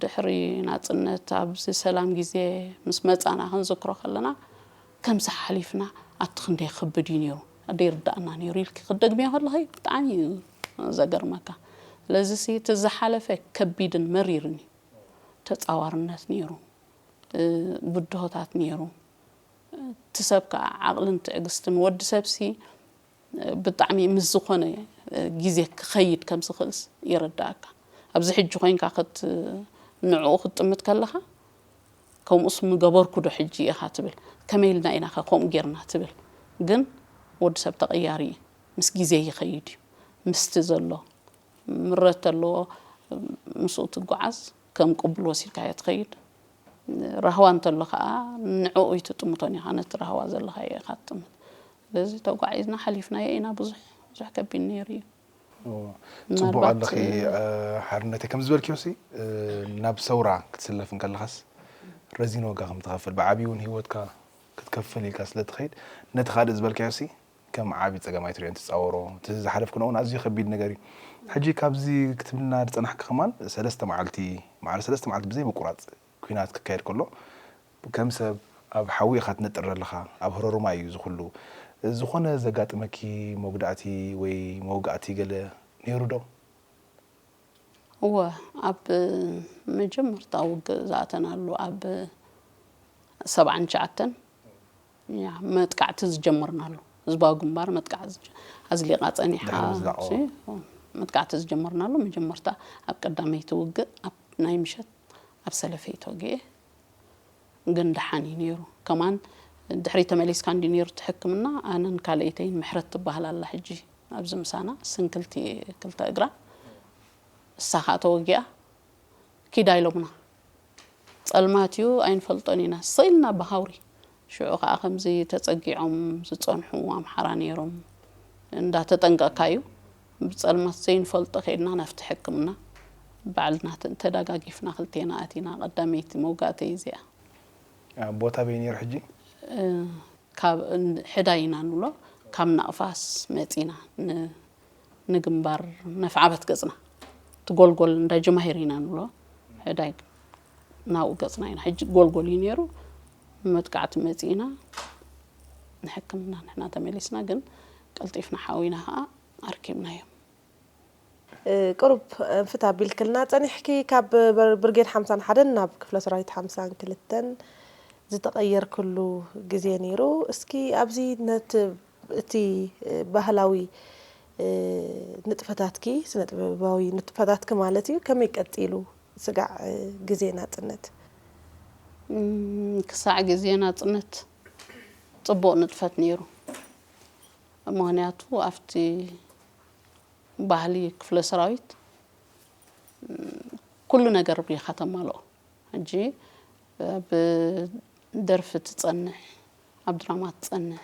ድሕሪ ናጽነት ኣብዚ ሰላም ግዜ ምስ መጻና ክንዝክሮ ከለና፣ ከምዚ ሓሊፍና ኣቲ ክንደይ ክብድ እዩ ነይሩ፣ ኣደይ ርዳእና ነይሩ ኢልኪ ክትደግምዮ ከለኺ ብጣዕሚ እዩ ዘገርመካ። ስለዚ ሲ እቲ ዝሓለፈ ከቢድን መሪርን እዩ። ተጻዋርነት ነይሩ፣ ብድሆታት ነይሩ። እቲ ሰብ ከዓ ዓቕልን ትዕግስትን፣ ወዲ ሰብሲ ብጣዕሚ ምስ ዝኾነ ግዜ ክኸይድ ከም ዝኽእልስ ይርዳእካ። ኣብዚ ሕጂ ኮይንካ ከት-፣ ንዕኡ ክትጥምት ከለኻ፣ ከምኡስ ምገበርኩ ዶ ሕጂ ኢኻ ትብል፣ ከመይ ኢልና ኢና ከ ከምኡ ጌርና ትብል። ግን ወዲ ሰብ ተቐያሪ እዩ፣ ምስ ግዜ ይኸይድ እዩ። ምስቲ ዘሎ ምረት ተለዎ ምስኡ ትጓዓዝ፣ ከም ቅቡል ወሲድካዮ ትኸይድ። ራህዋ እንተሎ ከዓ ንዕኡ ኣይትጥምቶን ኢኻ፣ ነቲ ራህዋ ዘለኻዮ ኢኻ ትጥምት። ስለዚ ተጓዒዝና ሓሊፍናዮ ኢና። ብዙሕ ብዙሕ ከቢድ ነይሩ እዩ። ጽቡቕ ኣለኺ ሓርነተይ። ከም ዝበልክዮሲ ናብ ሰውራ ክትስለፍ እንከለኻስ ረዚን ዋጋ ከም ትኸፍል፣ ብዓብዪ እውን ህይወትካ ክትከፍል ኢልካ ስለ ትኸይድ፣ ነቲ ካልእ ዝበልካዮሲ ከም ዓቢ ጸገም ኣይትሪኦን፣ ትጻወሮ። እቲ ዝሓለፍክኖ እውን ኣዝዩ ከቢድ ነገር እዩ። ሕጂ ካብዚ ክትብልና ዝጸናሕኪ ከማን ሰለስተ መዓልቲ፣ ማዕረ ሰለስተ መዓልቲ ብዘይ ምቁራጽ ኲናት ክካየድ ከሎ፣ ከም ሰብ ኣብ ሓዊ ኢኻ ትነጥር ዘለኻ፣ ኣብ ህረሩማ እዩ እዚ ኩሉ። ዝኾነ ዘጋጥመኪ መጉዳእቲ ወይ መውጋእቲ ገለ ነይሩ ዶ? እወ፣ ኣብ መጀመርታ ውግእ ዝኣተናሉ ኣብ ሰብዓን ትሽዓተን፣ ያ፣ መጥቃዕቲ ዝጀመርናሉ፣ ህዝባዊ ግንባር መጥቃዕቲ ዝጀ-፣ ኣዝሊቓ ጸኒሓ፣ ድሕሪ ምዝላቕ፣ ሲ-፣ መጥቃዕቲ ዝጀመርናሉ መጀመርታ ኣብ ቀዳመይቲ ውግእ ኣብ ናይ ምሸት ኣብ ሰለፈይ ተወጊኤ። ግን ደሓን እዩ ነይሩ። ከማን ድሕሪ ተመሊስካ እንዲ ነይሩ እቲ ሕክምና፣ ኣነን ካልኣይተይን ምሕረት ትበሃል ኣላ ሕጂ ኣብዚ ምሳና፣ ስንክልቲ ክልተ እግራ፣ እሳ ኸኣ ተወጊኣ። ኪዳ ኢሎምና። ጸልማት እዩ ኣይንፈልጦን ኢና፣ ስቕ ኢልና ብሃውሪ። ሽዑ ኸኣ ከምዚ ተጸጊዖም ዝጸንሑ ኣምሓራ ነይሮም፣ እንዳተጠንቀቕካ እዩ። ብጸልማት ዘይንፈልጦ ከይድና ናብቲ ሕክምና ባዕልና ተ-፣ ተደጋጊፍና ክልቴና ኣቲና። ቀዳመይቲ መውጋእተይ እዚኣ። ቦታ በይ ነይሩ ሕጂ? ካብ ሕዳይ ኢና ንብሎ፣ ካብ ናቕፋስ መጺና ን-፣ ንግንባር ነፍዓበት ገጽና፣ እቲ ጎልጎል እንዳ ጀማሂር ኢና ንብሎ። ሕዳይ ናብኡ ገጽና ኢና። ሕጂ ጎልጎል እዩ ነይሩ፣ መጥቃዕቲ መጺእና ንሕክምና ንሕና ተመሊስና፣ ግን ቀልጢፍና ሓዊና ኸዓ ኣርኪብናዮም። ቁሩብ እንፍት ኣቢልክልና ጸኒሕኪ፣ ካብ ብር-፣ ብርጌድ ሓምሳን ሓደን ናብ ክፍለ ሰራዊት ሓምሳን ክልተን ዝተቐየርክሉ ግዜ ነይሩ። እስኪ ኣብዚ ነት-፣ እቲ ባህላዊ ንጥፈታትኪ፣ ስነ ጥበባዊ ንጥፈታትኪ ማለት እዩ፣ ከመይ ቀጺሉ ስጋዕ ግዜ ናጽነት? እም፣ ክሳዕ ግዜ ናጽነት ጽቡቕ ንጥፈት ነይሩ። ምኽንያቱ ኣብቲ ባህሊ ክፍለ ሰራዊት፣ እም፣ ኩሉ ነገር ኢኻ ተማልኦ። ሕጂ ኣብ ደርፊ ትጸንሕ፣ ኣብ ድራማ ትጸንሕ፣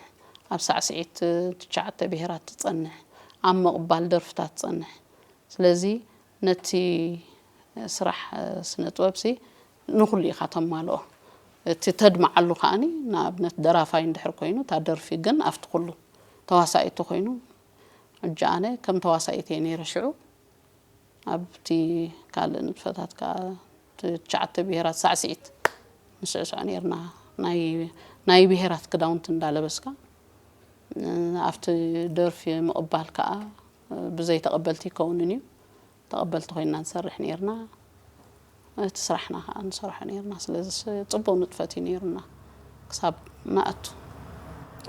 ኣብ ሳዕስዒት ትሽዓተ ብሄራት ትጸንሕ፣ ኣብ ምቕባል ደርፍታት ትጸንሕ። ስለዚ ነቲ ስራሕ ስነ ጥበብሲ ንኹሉ ኢኻ ተማልኦ። እቲ ተድምዓሉ ከኣኒ፣ ንኣብነት ደራፋይ እንድሕር ኮይኑ፣ እታ ደርፊ ግን ኣብቲ ኩሉ ተዋሳኢ ተኾይኑ፣ ሕጂ ኣነ ከም ተዋሳኢት እየ ነይረ ሽዑ። ኣብቲ ካልእ ንጥፈታት ከኣ፣ እቲ ትሽዓተ ብሄራት ሳዕስዒት ንስዕስዖ ነይርና። ናይ፣ ናይ ብሄራት ክዳውንቲ እንዳለበስካ፣ ኣብቲ ደርፊ ምቕባል ከኣ ብዘይ ተቐበልቲ ይከውንን እዩ። ተቐበልቲ ኮይንና ንሰርሕ ነይርና። እቲ ስራሕና ከኣ ንሰርሖ ነይርና። ስለዚ ጽቡቕ ንጥፈት እዩ ነይሩና ክሳብ ንኣቱ።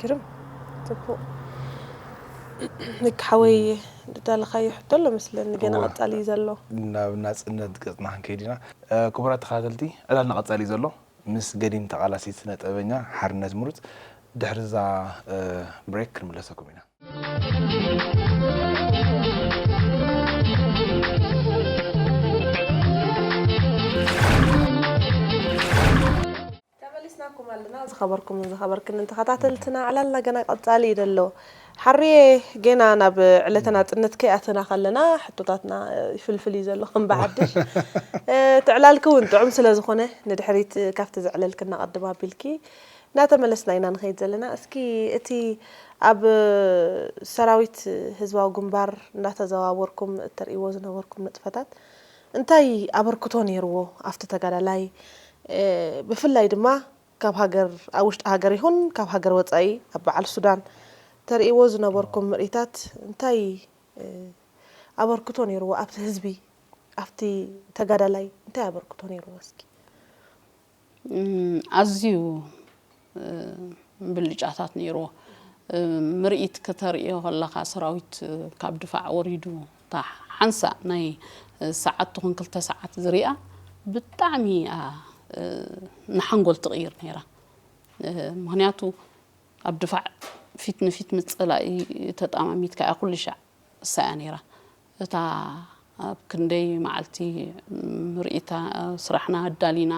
ግርም፣ ጽቡቕ። ንክ ሓወይ፣ ዝደለኻዮ ሕቶ ኣሎ መስለኒ፣ ገና እወ። ቀጻሊ እዩ ዘሎ። ናብ ናጽነት ገጽና ክንከይድ ኢና። እ፣ ክቡራት ተኸታተልቲ፣ ዕላልና ቀጻሊ እዩ ዘሎ። ምስ ገዲም ተቓላሲት ስነ ጥበበኛ ሓርነት ምሩጽ፣ ድሕሪ እዛ፣ እ፣ ብሬክ ክንምለሰኩም ኢና። ተመሊስናኩም ኣለና። ዝኸበርኩምን ዝኸበርክንን ተኸታተልትና፣ ዕላልና ገና ቀጻሊ እዩ ዘሎ። ሓርየ፣ ገና ናብ ዕለተ ናጽነት ከይኣተና ከለና፣ ሕቶታትና ይፍልፍል እዩ ዘሎ ከም ብሓድሽ። እ፣ እቲ ዕላልኪ እውን ጥዑም ስለ ዝኾነ፣ ንድሕሪት ካብቲ ዘዕለልክና ቅድም ኣቢልኪ እናተመለስና ኢና ንኸይድ ዘለና። እስኪ እቲ ኣብ ሰራዊት ህዝባዊ ግንባር እናተዘዋወርኩም እተርእይዎ ዝነበርኩም ንጥፈታት እንታይ ኣበርክቶ ነይርዎ ኣብቲ ተጋዳላይ? ብፍላይ ድማ ካብ ሃገር ኣብ ውሽጢ ሃገር ይኹን ካብ ሃገር ወፃኢ ኣብ በዓል ሱዳን ተርእይዎ ዝነበርኩም ምርኢታት እንታይ ኣበርክቶ ነይርዎ ኣብቲ ህዝቢ ኣብቲ ተጋዳላይ እንታይ ኣበርክቶ ነይርዎ እስኪ? ኣዝዩ ብልጫታት ነይርዎ። ምርኢት ክተርእዮ ከለኻ ሰራዊት ካብ ድፋዕ ወሪዱ እታ ሓንሳእ ናይ ሰዓት ትኹን ክልተ ሰዓት ዝሪኣ ብጣዕሚ እያ ንሓንጎል ትቕይር ነይራ። ምክንያቱ ኣብ ድፋዕ ፊት ንፊት ምስ ፀላኢ ተጣማሚትካ እያ ኩሉ ሻዕ እሳ እያ ነይራ። እታ ኣብ ክንደይ መዓልቲ ምርኢታ ስራሕና ኣዳሊና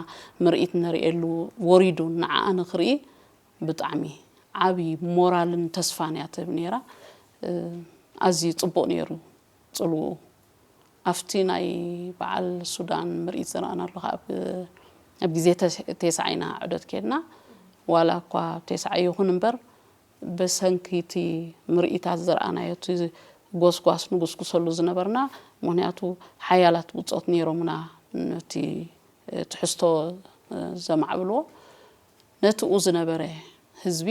ምርኢት ነርእየሉ ወሪዱ ንዓኣ ንክርኢ ብጣዕሚ ዓብዪ ሞራልን ተስፋን እያ ትህብ ነይራ። ኣዝዩ ፅቡቕ ነይሩ ፅልውኡ። ኣብቲ ናይ በዓል ሱዳን ምርኢት ዝረኣናሉ ከዓ ኣብ ግዜ ቴስዓ ኢና ዑደት ከድና። ዋላ እኳ ቴስዓ ይኹን እምበር ብሰንኪ እቲ ምርኢታት ዝረኣናዮ እቲ ጎስጓስ ንጉስጉሰሉ ዝነበርና ምክንያቱ ሓያላት ብፆት ነይሮምና ነቲ ትሕዝቶ ዘማዕብልዎ ነትኡ ዝነበረ ህዝቢ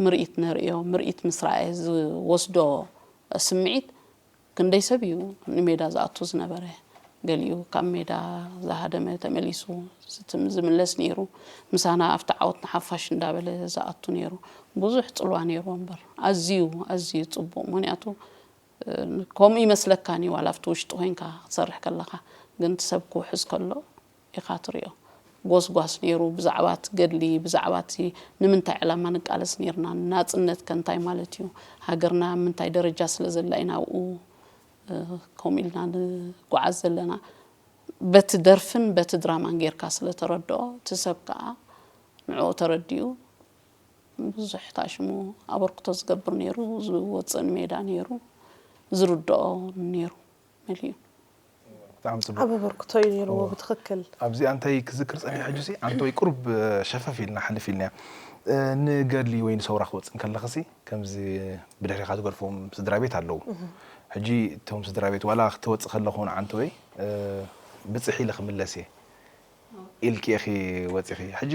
ምርኢት ነርእዮ ምርኢት ምስ ረኣየ ዝወስዶ ስምዒት ክንደይ ሰብ እዩ ንሜዳ ዝኣቱ ዝነበረ ገሊኡ ካብ ሜዳ ዝሃደመ ተመሊሱ ዝምለስ ነይሩ ምሳና ኣብቲ ዓወት ንሓፋሽ እንዳበለ ዝኣቱ ነይሩ ብዙሕ ፅልዋ ነይርዎ እምበር ኣዝዩ ኣዝዩ ፅቡቕ ምክንያቱ ከምኡ ይመስለካን እዩ ዋላ ኣብቲ ውሽጢ ኮይንካ ክትሰርሕ ከለኻ ግን እቲ ሰብ ክውሕዝ ከሎ ኢኻ ትሪኦ ጎስጓስ ነይሩ ብዛዕባ እቲ ገድሊ ብዛዕባ እቲ ንምንታይ ዕላማ ንቃለስ ነይርና ናፅነት ከ እንታይ ማለት እዩ ሃገርና ኣብ ምንታይ ደረጃ ስለ ዘላ ኢና ኣብኡ ከምኡ ኢልና ንጓዓዝ ዘለና በቲ ደርፍን በቲ ድራማን ጌርካ ስለ ተረድኦ እቲ ሰብ ከዓ ንዕኡ ተረዲኡ ብዙሕ ታሽሙ ኣበርክቶ ዝገብር ነይሩ ዝወፅእ ንሜዳ ነይሩ ዝርድኦ ነይሩ መሊኡ ብጣዕሚ ፅቡቅ ዓቢ ኣበርክቶ እዩ ነይርዎ ብትኽክል ኣብዚኣ እንታይ ክዝክር ፀኒሐ ሕጂ ሲ ኣንቶይ ቁሩብ ሸፈፍ ኢልና ሕልፍ ኢልና ንገድሊ ወይ ንሰውራ ክወፅእ እንከለኽሲ ከምዚ ብድሕሪኻ ዝገድፎም ስድራ ቤት ኣለዉ ሕጂ እቶም ስድራ ቤት ዋላ ክትወፅእ ከለኹ ንዓንተወይ ብፅሒ ኢለ ክምለስ እየ ኢልኪ ኢኺ ወፂኺ ሕጂ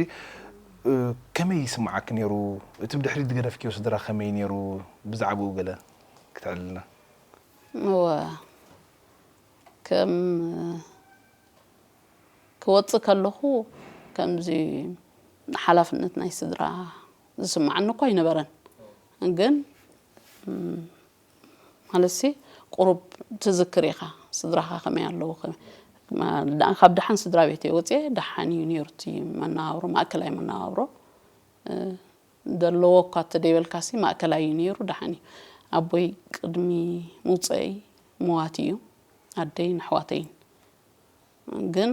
ከመይ ይስምዓኪ ነይሩ እቲ ብድሕሪት ዝገደፍክዮ ስድራ ከመይ ነይሩ ብዛዕባኡ ገለ ክተዕልልና እወ ከም ክወፅእ ከለኹ ከምዚ ሓላፍነት ናይ ስድራ ዝስምዓኒ እኳ ኣይነበረን ግን ማለትሲ ቁሩብ ትዝክር ኢኻ ስድራኻ ከመይ ኣለዉ ካብ ደሓን ስድራ ቤት እየ ወፅየ ደሓን እዩ ነይሩ እቲ መነባብሮ ማእከላይ መነባብሮ ዘለዎ እኳ ተደይበልካሲ ማእከላይ እዩ ነይሩ ደሓን እዩ ኣቦይ ቅድሚ ምውፀይ መዋቲ እዩ ኣደይን ኣሕዋተይን ግን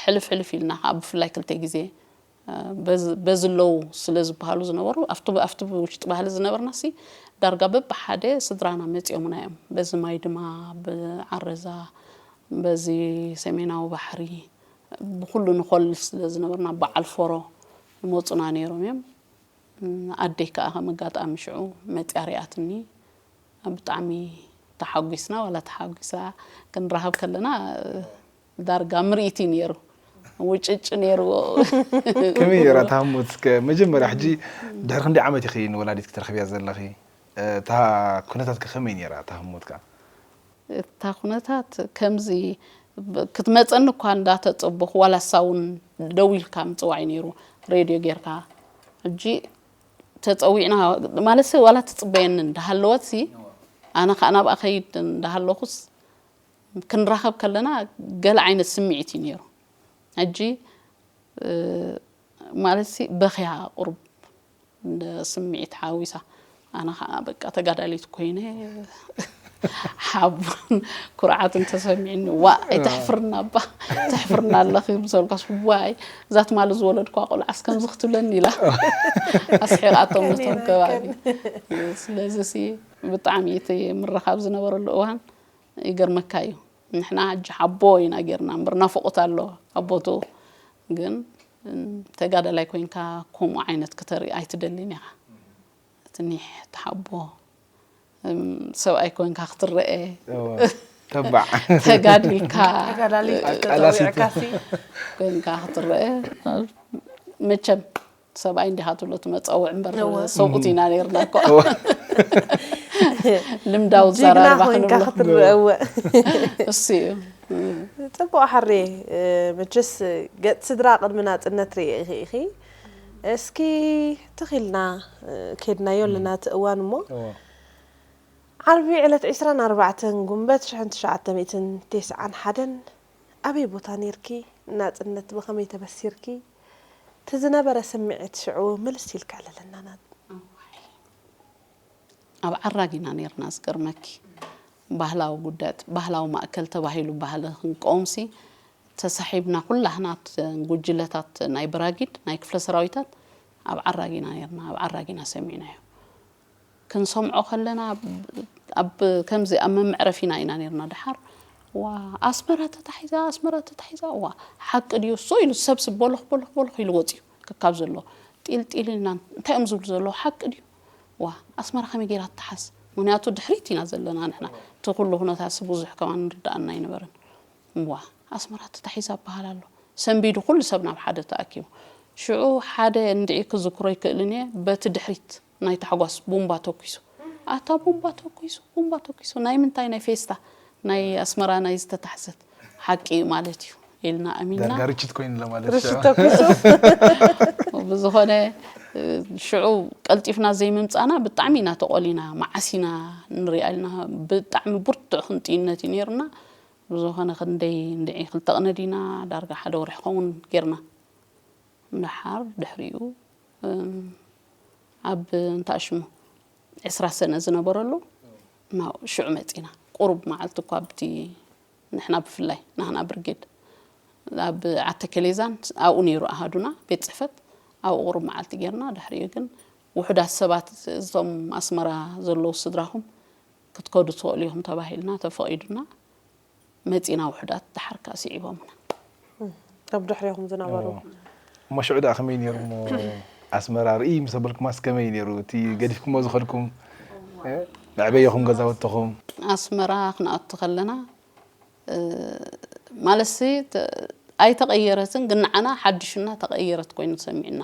ሕልፍ ሕልፍ ኢልና ከዓ ብፍላይ ክልተ ግዜ በዚ ኣለዉ ስለ ዝበሃሉ ዝነበሩ ኣብቲ ውሽጢ ባህሊ ዝነበርና ሲ ዳርጋ በብሓደ ስድራና መፂኦምና እዮም በዚ ማይ ድማ ብዓረዛ በዚ ሰሜናዊ ባሕሪ ብኩሉ ንኮልል ስለ ዝነበርና በዓል ፎሮ ይመፁና ነይሮም እዮም ኣደይ ከዓ ከም ኣጋጣሚ ሽዑ መፅያ ሪኣትኒ ብጣዕሚ ተሓጒስና ዋላ ተሓጒሳ ክንራኸብ ከለና ዳርጋ ምርኢት እዩ ነይሩ ውጭጭ ነይርዎ ከመይ ነይራ እታ ህሞት እስከ መጀመርያ ሕጂ ድሕሪ ክንደይ ዓመት ኢኺ ንወላዲት ክትረኽብያ ዘለኺ እታ ኩነታት ከ ከመይ ነይራ እታ ህሞት ከ እታ ኩነታት ከምዚ ክትመፀኒ እኳ እንዳተፀበኹ ዋላ እሳ እውን ደው ኢልካ ምፅዋዕ እዩ ነይሩ ሬድዮ ጌርካ ሕጂ ተፀዊዕና ማለት ዋላ ትፅበየኒ እንዳሃለወት ሲ ኣነ ከዓ ናብኣ ከይድ እንዳሃለኹስ ክንራኸብ ከለና ገለ ዓይነት ስምዒት እዩ ነይሩ ሕጂ ማለት ሲ በኽያ ቁሩብ ስምዒት ሓዊሳ ኣነ ከዓ በቃ ተጋዳሊት ኮይነ ሓቦን ኩርዓትን ተሰሚዕኒ ዋ ኣይተሕፍርና እባ ተሕፍርና ኣለኺ ምሰልኳስ ዋይ እዛ ትማሊ ዝወለድኳ ቆልዓስ ከምዚ ክትብለኒ ኢላ ኣስሒቓቶም ነቶም ከባቢ ስለዚ ሲ ብጣዕሚ እቲ ምርኻብ ዝነበረሉ እዋን ይገርመካ እዩ ንሕና ሕጂ ሓቦ ኢና ጌርና እምበር ናፍቆት ኣሎ ኣቦቱ ግን ተጋዳላይ ኮይንካ ከምኡ ዓይነት ክተርኢ ኣይትደልን ኢኻ ትኒሕ ትሓቦ ሰብኣይ ኮይንካ ክትረአ ተባዕ ተጋዲልካ ተጋዳሊት ቃላሲት። ተፀዊዕካሲ ኮይንካ ክትረአ መቸም ሰብኣይ እንዲኻ ትብሎ እቲ መፀውዕ እምበር እወ። ሰብኡት ኢና ነርና እኮ ልምዳዊ ጅግና ዘራርባ ኮይንካ ክንብሎ ክትረአ እወ እሱ እዩ ፅቡቅ ሓሬ። መቸስ ገፅ ስድራ ቅድሚ ናፅነት ርእ ኢኺ ኢኺ እስኪ ትኺልና ከድናዮ ኣለና እቲ እዋን እሞ ዓርቢ ዕለት ዕስራን ኣርባዕተን ጉንበት ሽሕን ትሽዓተ ሚእትን ተስዓን ሓደን ኣበይ ቦታ ነይርኪ? ናፅነት ብኸመይ ተበሲርኪ? እቲ ዝነበረ ስምዒት ሽዑ ምልስ ኢልካ ኣለለና። ኣብ ዓራግ ኢና ነርና ዝገርመኪ ባህላዊ ጉዳያት ባህላዊ ማእከል ተባሂሉ ባህሊ ክንቀውምሲ ተሳሒብና ኩላህና ጉጅለታት ናይ ብራጊድ ናይ ክፍለ ሰራዊታት ኣብ ዓራግ ኢና ነርና ኣብ ዓራግ ኢና ሰሚዕናዮ ክንሰምዖ ከለና ኣብ ከምዚ ኣብ መምዕረፊና ኢና ነርና ድሓር ዋ ኣስመራ ተታሒዛ ኣስመራ ተታሒዛ ዋ ሓቂ ድዩ እሱ ኢሉ ሰብ ሰብ ቦሎኽ ቦሎኽ ቦሎኽ ኢሉ ወፅዩ ከካብ ዘሎ ጢልጢል ኢልና እንታይ እዮም ዝብሉ ዘለዉ ሓቂ ድዩ ዋ ኣስመራ ከመይ ገይራ ትሓዝ ምክንያቱ ድሕሪት ኢና ዘለና ንሕና እቲ ኩሉ ኩነታሲ ብዙሕ ከማን ንርዳኣና ኣይነበረን ዋ ኣስመራ ተታሒዛ በሃል ኣሎ ሰንቢዱ ኩሉ ሰብ ናብ ሓደ ተኣኪቡ ሽዑ ሓደ እንድዒ ክዝክሮ ይክእልን እየ በቲ ድሕሪት ናይ ታሕጓስ ቡምባ ተኩሱ ኣታ ቡምባ ተኩሱ ቡምባ ተኩሱ ናይ ምንታይ ናይ ፌስታ ናይ ኣስመራ ናይ ዝተታሕዘት ሓቂ እዩ ማለት እዩ ኢልና ኣሚንና ዳርጋ ርችት ኮይኑሎ ማለት ርሽት ተኩሱ ብዝኾነ ሽዑ ቀልጢፍና ዘይምምፃና ብጣዕሚ ኢና ተቆሊና መዓስ ኢና ንሪኣ ኢልና ብጣዕሚ ብርቱዕ ክንጥይነት እዩ ነይሩና ብዝኾነ ክንደይ እንድዒ ክልተ ቅነ ዲና ዳርጋ ሓደ ወርሒ ኸውን ጌርና ደሓር ድሕሪኡ ኣብ እንታይ ሽሙ ዕስራ ሰነ ዝነበረሉ ናብ ሽዑ መፂና ቁሩብ መዓልቲ እኳ ኣብቲ ንሕና ብፍላይ ናህና ብርጌድ ኣብ ዓተ ከሌዛን ኣብኡ ነይሩ ኣሃዱና ቤት ፅሕፈት ኣብኡ ቁሩብ መዓልቲ ጌርና ድሕሪኡ ግን ውሑዳት ሰባት እዞም ኣስመራ ዘለዉ ስድራኹም ክትከዱ ትኽእሉ ኢኹም ተባሂልና ተፈቒዱና መፂና ውሑዳት ደሓር ከዓ ስዒቦምና ካብ ድሕሪኹም ዝነበሩ እሞ ሽዑ ደኣ ከመይ ነይሩ እሞ ኣስመራ ርኢ ምስ ኣበልኩማስ ከመይ ነይሩ እቲ ገዲፍኩሞ ዝኸድኩም መዕበየኹም ገዛውትኹም ኣስመራ ክንኣቱ ከለና ማለትሲ ኣይተቐየረትን ግን ንዓና ሓድሽና ተቐየረት ኮይኑ ተሰሚዕና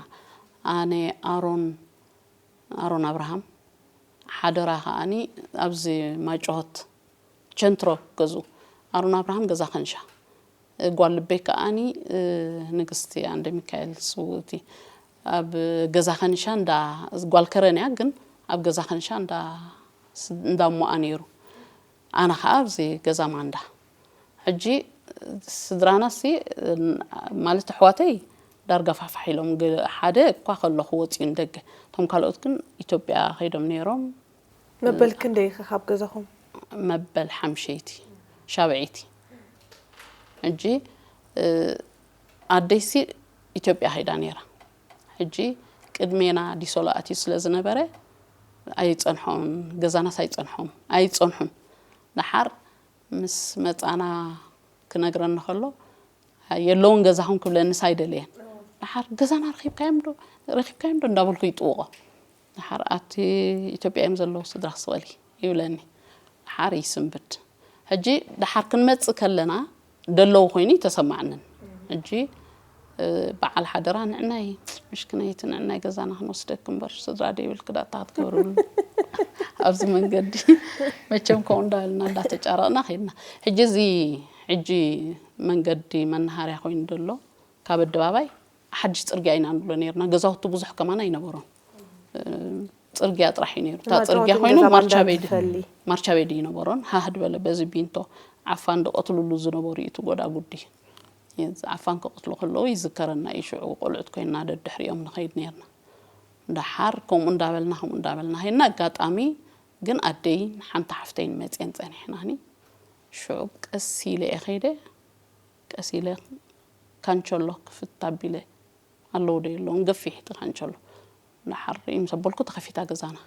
ኣነ ኣሮን ኣሮን ኣብርሃም ሓደራ ከዓኒ ኣብዚ ማይጨሆት ቸንትሮ ገዝኡ ኣሮን ኣብርሃም ገዛ ከንሻ ጓል ልበይ ከዓኒ ንግስቲ ኣንደ ሚካኤል ስውእቲ ኣብ ገዛ ከንሻ እንዳ ጓል ከረን እያ ግን ኣብ ገዛ ከንሻ እንዳ እንዳ እሞኣ ነይሩ ኣነ ከዓ ኣብዚ ገዛ ማንዳ ሕጂ ስድራና ሲ ማለት ኣሕዋተይ ዳርጋ ፋሕፋሕ ኢሎም ሓደ እኳ ከለኹ ወፂኡ ንደገ እቶም ካልኦት ግን ኢትዮጵያ ከይዶም ነይሮም መበል ክንደይ ኢኺ ካብ ገዛኹም መበል ሓምሸይቲ ሻብዐይቲ ሕጂ ኣደይሲ ኢትዮጵያ ከይዳ ነይራ ሕጂ ቅድሜና ዲሶሎ ኣትዩ ስለ ዝነበረ ኣይፀንሖም ገዛናስ ኣይፀንሖም ኣይፀንሑን ደሓር ምስ መፃና ክነግረኒ ከሎ የለውን ገዛኹም ክብለንስ ኣይደለየን ደሓር ገዛና ረኪብካዮም ዶ ረኪብካዮም ዶ እንዳበልኩ ይጥውቆ ደሓር ኣብቲ ኢትዮጵያ እዮም ዘለዉ ስድራ ክስቐሊ ይብለኒ ደሓር ይስንብድ ሕጂ ደሓር ክንመፅእ ከለና ደለዉ ኮይኑ ይተሰማዕንን ሕጂ በዓል ሓደራ ንዕናይ ምሽክነይቲ ንዕናይ ገዛና ክንወስደክ እምበር ስድራ ደይብልክ ዳታ ክትገብርሉ ኣብዚ መንገዲ መቸም ከምኡ እንዳበልና እንዳተጫረቕና ከይድና ሕጂ እዚ ሕጂ መንገዲ መናሃርያ ኮይኑ ዘሎ ካብ ኣደባባይ ሓድሽ ፅርግያ ኢና ንብሎ ነርና ገዛውቲ ብዙሕ ከማን ኣይነበሮን ፅርግያ ጥራሕ እዩ ነይሩ እታ ፅርግያ ኮይኑ ማርቻ ቤዲ ማርቻ ቤዲ ይነበሮን ሃህድ በለ በዚ ቢንቶ ዓፋን ዝቐትልሉ ዝነበሩ እዩ እቲ ጎዳጉዲ ዓፋን ክቐትሉ ከለዉ ይዝከረና እዩ ሽዑ ቆልዑት ኮይንና ደድሕሪኦም ንኸይድ ነርና ደሓር ከምኡ እንዳበልና ከምኡ እንዳበልና ከይድና ኣጋጣሚ ግን ኣደይን ሓንቲ ሓፍተይን መፅየን ፀኒሕናኒ ሽዑ ቀስ ኢለ እየ ከይደ ቀስ ኢለ ካንቸሎ ክፍት ኣቢለ ኣለዉ ዶ የለውን ገፊሕ እቲ ካንቸሎ ደሓር ምስ ኣበልኩ ተኸፊታ ገዛና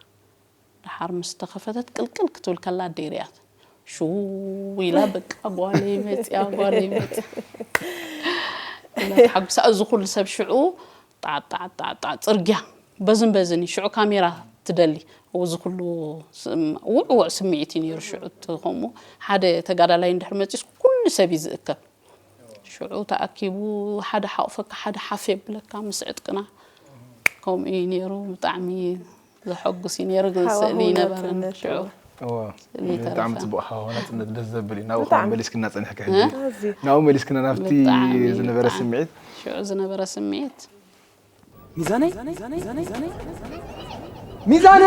ደሓር ምስ ተኸፈተት ቅልቅል ክትብል ከላ ኣደይ ሪኣት ሽው ኢላ በቃ ጓለይ መፅያ ጓለይ መፅያ ኢላ ተሓጉሳ እዚ ኩሉ ሰብ ሽዑ ጣዕጣዕጣዕጣዕ ፅርግያ በዝን በዝን እዩ ሽዑ ካሜራ ትደሊ እዚ ኩሉ ስም ውዕውዕ ስምዒት እዩ ነይሩ። ሽዑ እቲ ከምኡ ሓደ ተጋዳላይ እንድሕር መፂስ ኩሉ ሰብ እዩ ዝእከብ። ሽዑ ተኣኪቡ ሓደ ሓቑፈካ ሓደ ሓፍ የብለካ ምስ ዕጥቅና ከምኡ እዩ ነይሩ። ብጣዕሚ ዘሐጉስ እዩ ነይሩ። ግን ስእሊ ይነበረን ሽዑ እዋ ስእሊ ብጣዕሚ ተረፈ። ፅቡቅ ሃዋህው ናፅነት ደስ ዘብል እዩ። ናብኡ ከዓ ብጣዕሚ። መሊስክና ፅንሕኪ ሕጂ እ? ኣዝዩ ናብኡ መሊስክና ናብቲ ብጣዕሚ፣ ዝነበረ ብጣዕሚ። ስምዒት ሽዑ ዝነበረ ስምዒት ሚዛነይ ሚዛነ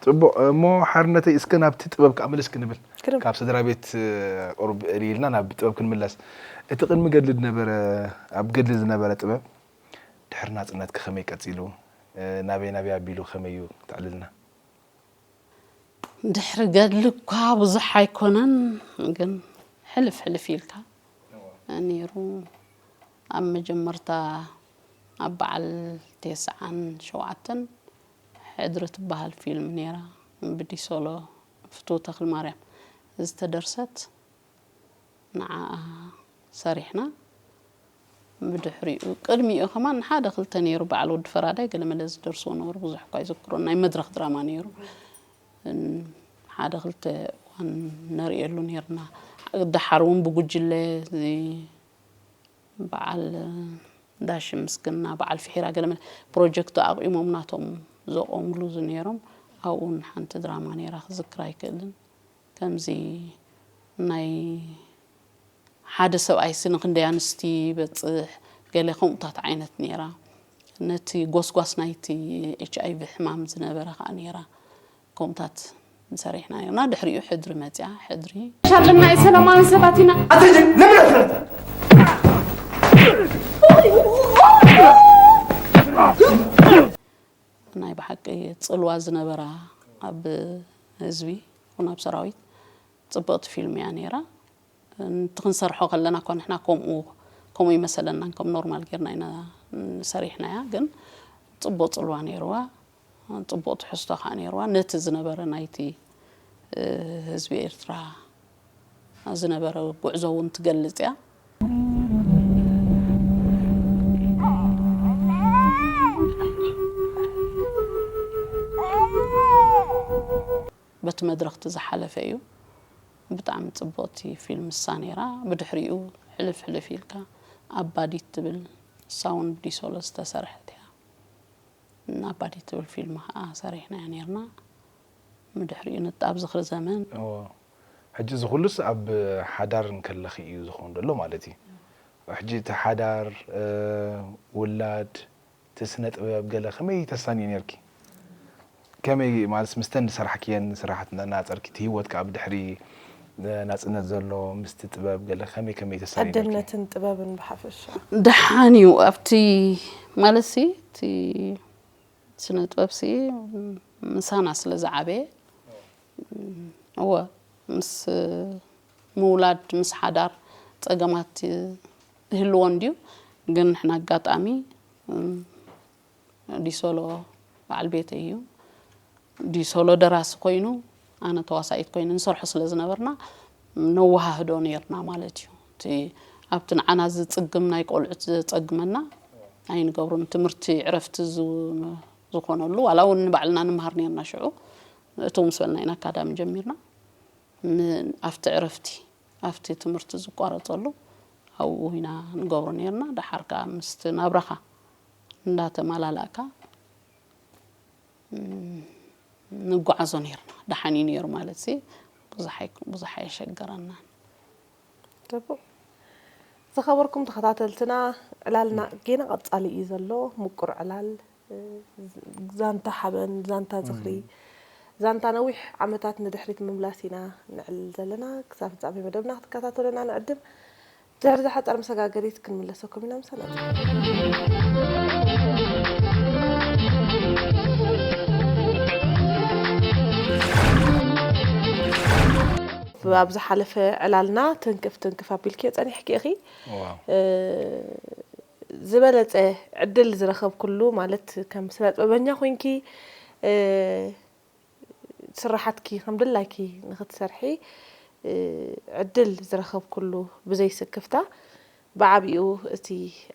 ፅቡቅ እሞ ሓርነተይ እስከ ናብቲ ጥበብ ከዓ መለስ ክንብል ግርም። ካብ ስድራ ቤት ቁሩብ ርኢልና ናብ ጥበብ ክንምለስ። እቲ ቅድሚ ገድሊ ዝነበረ ኣብ ገድሊ ዝነበረ ጥበብ ድሕሪ ናፅነትኪ ከመይ ቀፂሉ ናበይ ናበይ ኣቢሉ ከመይ እዩ ተዕልልና? ድሕሪ ገድሊ እኳ ብዙሕ ኣይኮነን ግን ሕልፍ ሕልፍ ኢልካ ነይሩ። ኣብ መጀመርታ ኣብ በዓል ቴስዓን ሸውዓተን ሕድሪ ትበሃል ፊልም ነይራ ብዲሶሎ ፍትው ተክልማርያም ዝተደርሰት ንዓኣ ሰሪሕና። ብድሕሪኡ ቅድሚኡ ከማን ሓደ ክልተ ነይሩ በዓል ወዲ ፈራዳይ ገለመለ ዝደርስዎ ነበሩ ብዙሕ እኳ ይዝክሮ ናይ መድረኽ ድራማ ነይሩ። ሓደ ክልተ እዋን ነርእየሉ ነርና። ደሓር እውን ብጉጅለ በዓል ዳሽ ምስግና በዓል ፍሒራ ገለመለ ፕሮጀክት ኣቑሞም ናቶም ዘቆምሉ ዝነይሮም ኣብኡ ሓንቲ ድራማ ነይራ ክዝክር ኣይክእልን። ከምዚ ናይ ሓደ ሰብኣይሲ ንክንደይ ኣንስቲ ይበፅሕ ገለ ከምኡታት ዓይነት ነይራ። ነቲ ጎስጓስ ናይቲ ኤች ኣይ ቪ ሕማም ዝነበረ ከዓ ነይራ። ከምኡታት ሰሪሕና ነርና። ድሕሪኡ ሕድሪ መፅያ ሕድሪ ሻልና የሰላማን ሰባት ኢና። ኣትጂ ለምን ኣትረታ ናይ ብሓቂ ፅልዋ ዝነበራ ኣብ ህዝቢ ይኹን ኣብ ሰራዊት ፅብቕቲ ፊልም እያ ነይራ። እቲ ክንሰርሖ ከለና እኳ ንሕና ከምኡ ከምኡ ይመሰለናን ከም ኖርማል ጌርና ኢና ሰሪሕናያ። ግን ፅቡቕ ፅልዋ ነይርዋ፣ ፅቡቕ ትሕዝቶ ከዓ ነይርዋ። ነቲ ዝነበረ ናይቲ ህዝቢ ኤርትራ ዝነበረ ጉዕዞ እውን ትገልፅ እያ። በቲ መድረኽቲ ዝሓለፈ እዩ። ብጣዕሚ ፅብቕቲ ፊልም እሳ ነይራ። ብድሕሪኡ ሕልፍ ሕልፍ ኢልካ ኣባዲት ትብል እሳ እውን ብዲሶሎ ዝተሰርሐት እያ። እና ኣባዲት ትብል ፊልም ከዓ ሰሪሕናያ ነርና። ብድሕሪኡ ንጣብ ዝኽሪ ዘመን እዎ። ሕጂ እዚ ኩሉስ ኣብ ሓዳር እንከለኺ እዩ ዝኸውን ዘሎ ማለት እዩ። ሕጂ እቲ ሓዳር ውላድ እቲ ስነ ጥበብ ገለ ከመይ ተሳንዮ ነርኪ? ከመይ ማለት ምስተን ዝሰራሕክየን ስራሓት እናነፃፀርኪ እቲ ህይወትካ ኣብ ድሕሪ ናፅነት ዘሎ ምስቲ ጥበብ ገለ ከመይ ከመይ ተሳንዮ ነርኪ? ዕድልነትን ጥበብን ብሓፈሻ ደሓን እዩ ኣብቲ ማለት ሲ እቲ ስነ ጥበብ ሲ ምሳና ስለ ዝዓበየ እወ ምስ ምውላድ ምስ ሓዳር ፀገማት ይህልዎ እንድዩ ግን ንሕና ኣጋጣሚ ዲሶሎ በዓል ቤተይ እዩ ዲሶሎ ደራሲ ኮይኑ ኣነ ተዋሳኢት ኮይኑ ንሰርሖ ስለ ዝነበርና ነወሃህዶ ነርና ማለት እዩ እቲ ኣብቲ ንዓና ዝፅግም ናይ ቆልዑት ዘፀግመና ኣይንገብሩን ትምህርቲ ዕረፍቲ ዝኾነሉ ዋላ እውን ንባዕልና ንምሃር ነርና ሽዑ እቱ ምስ በልና ኢና ኣካዳሚ ጀሚርና ኣብቲ ዕረፍቲ ኣብቲ ትምህርቲ ዝቋረፀሉ ኣብኡ ኢና ንገብሮ ነርና ደሓር ከዓ ምስቲ ናብራኻ እንዳተመላላእካ ንጓዓዞ ነርና ደሓን እዩ ነሩ ማለት ሲ ብዙሕ ኣየሸገረናን። ዝኸበርኩም ተኸታተልትና ዕላልና ጌና ቀፃሊ እዩ ዘሎ ምቁር ዕላል ዛንታ ሓበን ዛንታ ዝኽሪ ዛንታ ነዊሕ ዓመታት ንድሕሪት ምምላስ ኢና ንዕልል ዘለና ክሳብ ፍፃሜ መደብና ክትከታተሉና ንዕድም ድሕሪ ዝሓፀር መሰጋገሪት ክንምለሰኩም ኢና ምሳና ኣብ ዝሓለፈ ዕላልና ትንክፍ ትንክፍ ኣቢልክዮ ፀኒሕኪ ኢኺ ዝበለፀ ዕድል ዝረኸብኩሉ ማለት ከም ስነ ጥበበኛ ኮይንኪ ስራሓትኪ ከም ድላይኪ ንክትሰርሒ ዕድል ዝረኸብኩሉ ብዘይ ስክፍታ ብዓቢኡ እቲ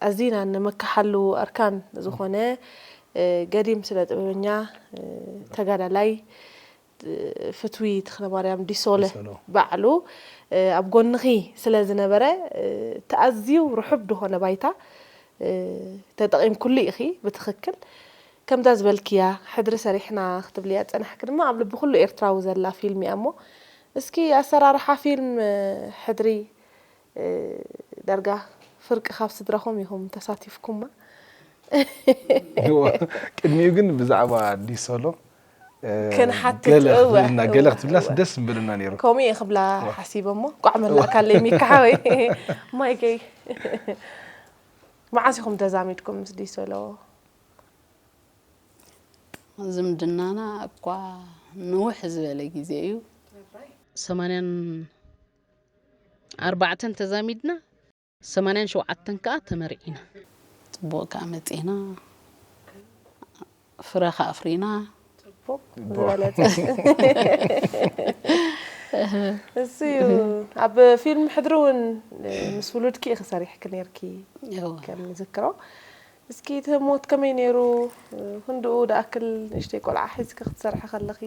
ኣዚና እንመክሓሉ ኣርካን ዝኾነ ገዲም ስነ ጥበበኛ፣ ተጋዳላይ፣ ፍትዊ ተኽለማርያም ዲሶለ ባዕሉ ኣብ ጎንኺ ስለ ዝነበረ፣ እቲ ኣዝዩ ርሑብ ዝኾነ ባይታ ተጠቒምኩሉ ኢኺ። ብትኽክል ከምዛ ዝበልክያ፣ ሕድሪ ሰሪሕና ክትብልያ ዝጸናሕኪ ድማ ኣብ ልቢ ኩሉ ኤርትራዊ ዘላ ፊልም እያ። እሞ እስኪ ኣሰራርሓ ፊልም ሕድሪ ዳርጋ ፍርቂ ካብ ስድራኹም ኢኹም ተሳቲፍኩማ። ቅድሚኡ ግን ብዛዕባ ዲሶሎ ክንሓትት ገለ ክትብልና ገለ ክትብልናስ ደስ ምብለና ነይሩ። ከምኡ እየ ክብላ ሓሲበ እሞ ቋዕ መላእካለይ ሚካ ሓወይ። ማይከይ፣ መዓስ ኢኹም ተዛሚድኩም ምስ ዲሶሎ? ዝምድናና እኳ ንውሕ ዝበለ ግዜ እዩ። ሰማንያን ኣርባዕተን ተዛሚድና፣ ሰማንያን ሸውዓተን ከዓ ተመርዒና። ፅቡቕ ከዓ መፂና፣ ፍረ ከዓ ኣፍሪና። ጽቡቕ ዝበለጸ። እሱ እዩ። ኣብ ፊልም ሕድሪ እውን ምስ ውሉድኪ ኢኺ ሰሪሕኪ ነይርኪ። ከም ዝክሮ እስኪ እቲ ህሞት ከመይ ነይሩ? ክንድኡ ድኣክል ንእሽተይ ቆልዓ ሒዝኪ ክትሰርሒ ከለኺ፣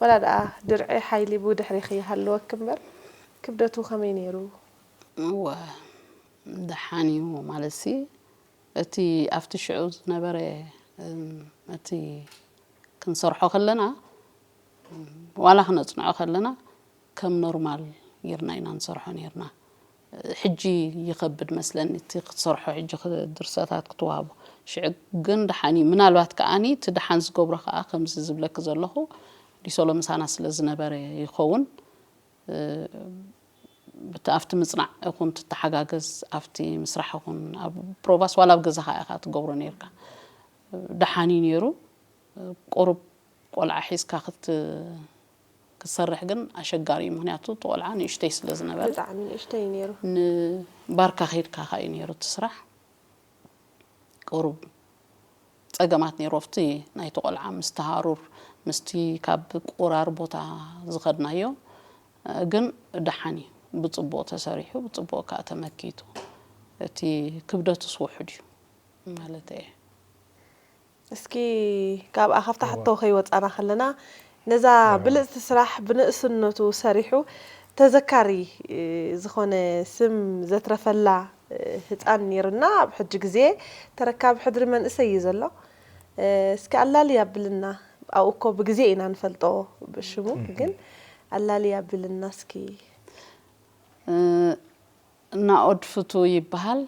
ወላ ደኣ ድርዒ ሓይሊ ብድሕሪኺ ይሃልወኪ እምበር፣ ክብደቱ ከመይ ነይሩ? እወ፣ ደሓን እዩ። ማለትሲ እቲ ኣብቲ ሽዑ ዝነበረ እቲ ክንሰርሖ ከለና፣ ዋላ ክነጽንዖ ከለና ከም ኖርማል ጌርና ኢና ንሰርሖ ኔርና። ሕጂ ይኸብድ መስለኒ እቲ ክትሰርሖ፣ ሕጂ ድርሰታት ክትወሃቦ። ሽዑ ግን ደሓን እዩ። ምናልባት ከዓኒ እቲ ደሓን ዝገብሮ ከኣ ከምዚ ዝብለኪ ዘለኹ ዲሶሎ ምሳና ስለ ዝነበረ ይኸውን። ብቲ ኣብቲ ምጽናዕ ይኹን ትተሓጋገዝ ኣብቲ ምስራሕ ይኹን ኣብ ፕሮቫስ ዋላ ኣብ ገዛኻ ኢኻ ትገብሮ ኔርካ። ደሓን እዩ ኔሩ። ቁሩብ ቆልዓ ሒዝካ ክት ክትሰርሕ ግን ኣሸጋሪ እዩ። ምኽንያቱ እቲ ቆልዓ ንእሽተይ ስለ ዝነበረ ብጣዕሚ ንእሽተይ እዩ ነይሩ። ንባርካ ከይድካ ከኣ እዩ ነይሩ እቲ ስራሕ። ቁሩብ ጸገማት ነይሩ ኣብቲ ናይቲ ቆልዓ ምስቲ ሃሩር ምስቲ ካብ ቁራር ቦታ ዝኸድናዮ ግን ደሓን እዩ። ብጽቡቕ ተሰሪሑ ብጽቡቕ ከኣ ተመኪቱ። እቲ ክብደቱስ ውሑድ እዩ ማለት እየ። እስኪ ካብኣ ካብታ ሕቶ ከይወፃና ከለና ነዛ ብልፅቲ ስራሕ ብንእስነቱ ሰሪሑ ተዘካሪ ዝኾነ ስም ዘትረፈላ ህፃን ነይሩና። ኣብ ሕጂ ግዜ ተረካቢ ሕድሪ መንእሰይ እዩ ዘሎ። እስኪ ኣላሊ ኣብልና። ኣብኡ እኮ ብግዜ ኢና ንፈልጦ ብሽሙ፣ ግን ኣላሊ ኣብልና እስኪ። ናኦድ ፍቱ ይበሃል።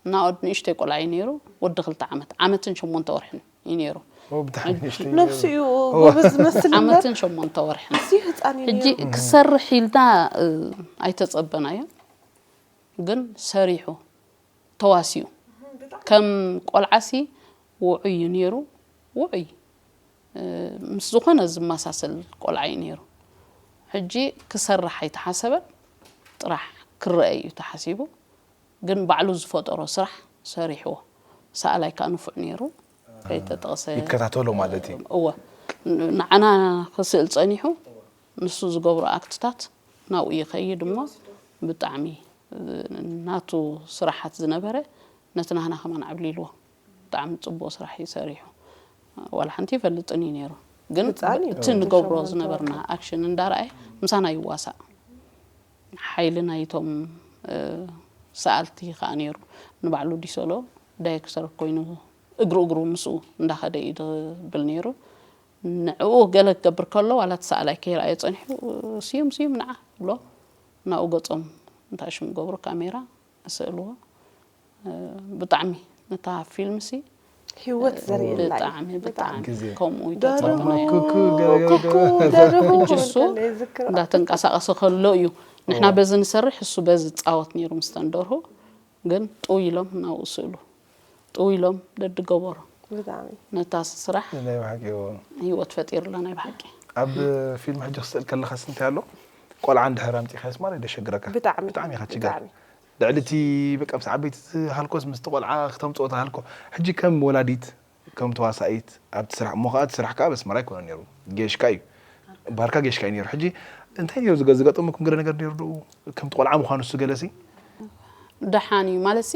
ናኦድ ንእሽተይ ቆልዓ እዩ ነይሩ፣ ወዲ ክልተ ዓመት፣ ዓመትን ሸሞንተ ወርሕን እዩ ነይሩ። ነብሱ እዩ ጎበዝ ዝመስል እምበር ዓመትን ሸሞንተ ወርሕን። እዚዩ ህፃን እዩ ሕጂ ነይሩ። ክሰርሕ ኢልና ኣይተፀበናዮ፣ ግን ሰሪሑ ተዋሲኡ። ከም ቆልዓሲ ውዑይ እዩ ነይሩ፣ ውዑይ ምስ ዝኾነ ዝመሳሰል ቆልዓ እዩ ነይሩ። ሕጂ ክሰርሕ ኣይተሓሰበን፣ ጥራሕ ክረአ እዩ ተሓሲቡ። ግን ባዕሉ ዝፈጠሮ ስራሕ ሰሪሕዎ። ሰኣላይ ከዓ ንፉዕ ነይሩ፣ ከይተጠቕሰ ይከታተሎ ማለት እዩ። እወ፣ ንዓና ክስእል ጸኒሑ፣ ንሱ ዝገብሮ ኣክትታት ናብኡ ይኸይድ እሞ ብጣዕሚ ናቱ ስራሓት ዝነበረ ነቲ ናህና ከማን ዓብሊልዎ። ብጣዕሚ ጽቡቕ ስራሕ እዩ ሰሪሑ። ዋላ ሓንቲ ይፈልጥን እዩ ነይሩ፣ ግን ህጻን እዩ። እቲ ንገብሮ ዝነበርና ኣክሽን እንዳረኣየ ምሳና ይዋሳእ። ሓይሊ ናይቶም ሰኣልቲ ከዓ ነይሩ። ንባዕሉ ዲሶሎ ዳይሬክተር ኮይኑ እግሩ እግሩ ምስኡ እንዳኸደ እዩ ዝብል ነይሩ። ንዕኡ ገለ ክገብር ከሎ ዋላ እቲ ሰኣላይ ከይረኣዮ ጸኒሑ ስዩም ስዩም ንዓ ብሎ ናብኡ ገጾም እንታይ ሽም ገብሩ ካሜራ ስእልዎ። ብጣዕሚ ነታ ፊልምሲ ህይወት ዘርእየላ እዩ። ብጣዕሚ ብጣዕሚ ግዜ። ከምኡ እዩ ደርሁ ተጸብናዮ። ኩኩ ኩኩ ደርሁ ሕጂ እሱ እንዳተንቀሳቐሰ ከሎ እዩ ንሕና በዚ ንሰርሕ እሱ በዚ ጻወት ነይሩ ምስ ተንደርሁ ግን ጥው ኢሎም ናብኡ ስእሉ ጥው ኢሎም ደድገበሩ ብጣዕሚ ነታ ስራሕ ናይ ብሓቂ እዎ። ህይወት ፈጢሩላ ናይ ብሓቂ ኣብ ፊልም ሕጂ ክስእል ከለኻስ እንታይ ኣሎ ቆልዓ እንድሕር ኣምፂኻስ ማለት ደሸግረካ ብጣዕሚ። ብጣዕሚ ኢኻ ትሽገር ብጣዕሚ። ልዕሊ እቲ በቃ ምስ ዓበይቲ ትሃልኮስ ምስቲ ቆልዓ ክተምፅኦ ትሃልኮ ሕጂ ከም ወላዲት ከም ተዋሳኢት ኣብቲ ስራሕ እሞ ከዓ እቲ ስራሕ ከዓ በስመራ ኣይኮነን ነይሩ ጌሽካ እዩ ባርካ ጌሽካ እዩ ነይሩ ሕጂ እንታይ ነይሩ ዝገ- ዝገጠመኩም ገለ ነገር ነይሩ ዶ ከምቲ ቆልዓ ምዃኑ እሱ ገለሲ ደሓን እዩ ማለት ሲ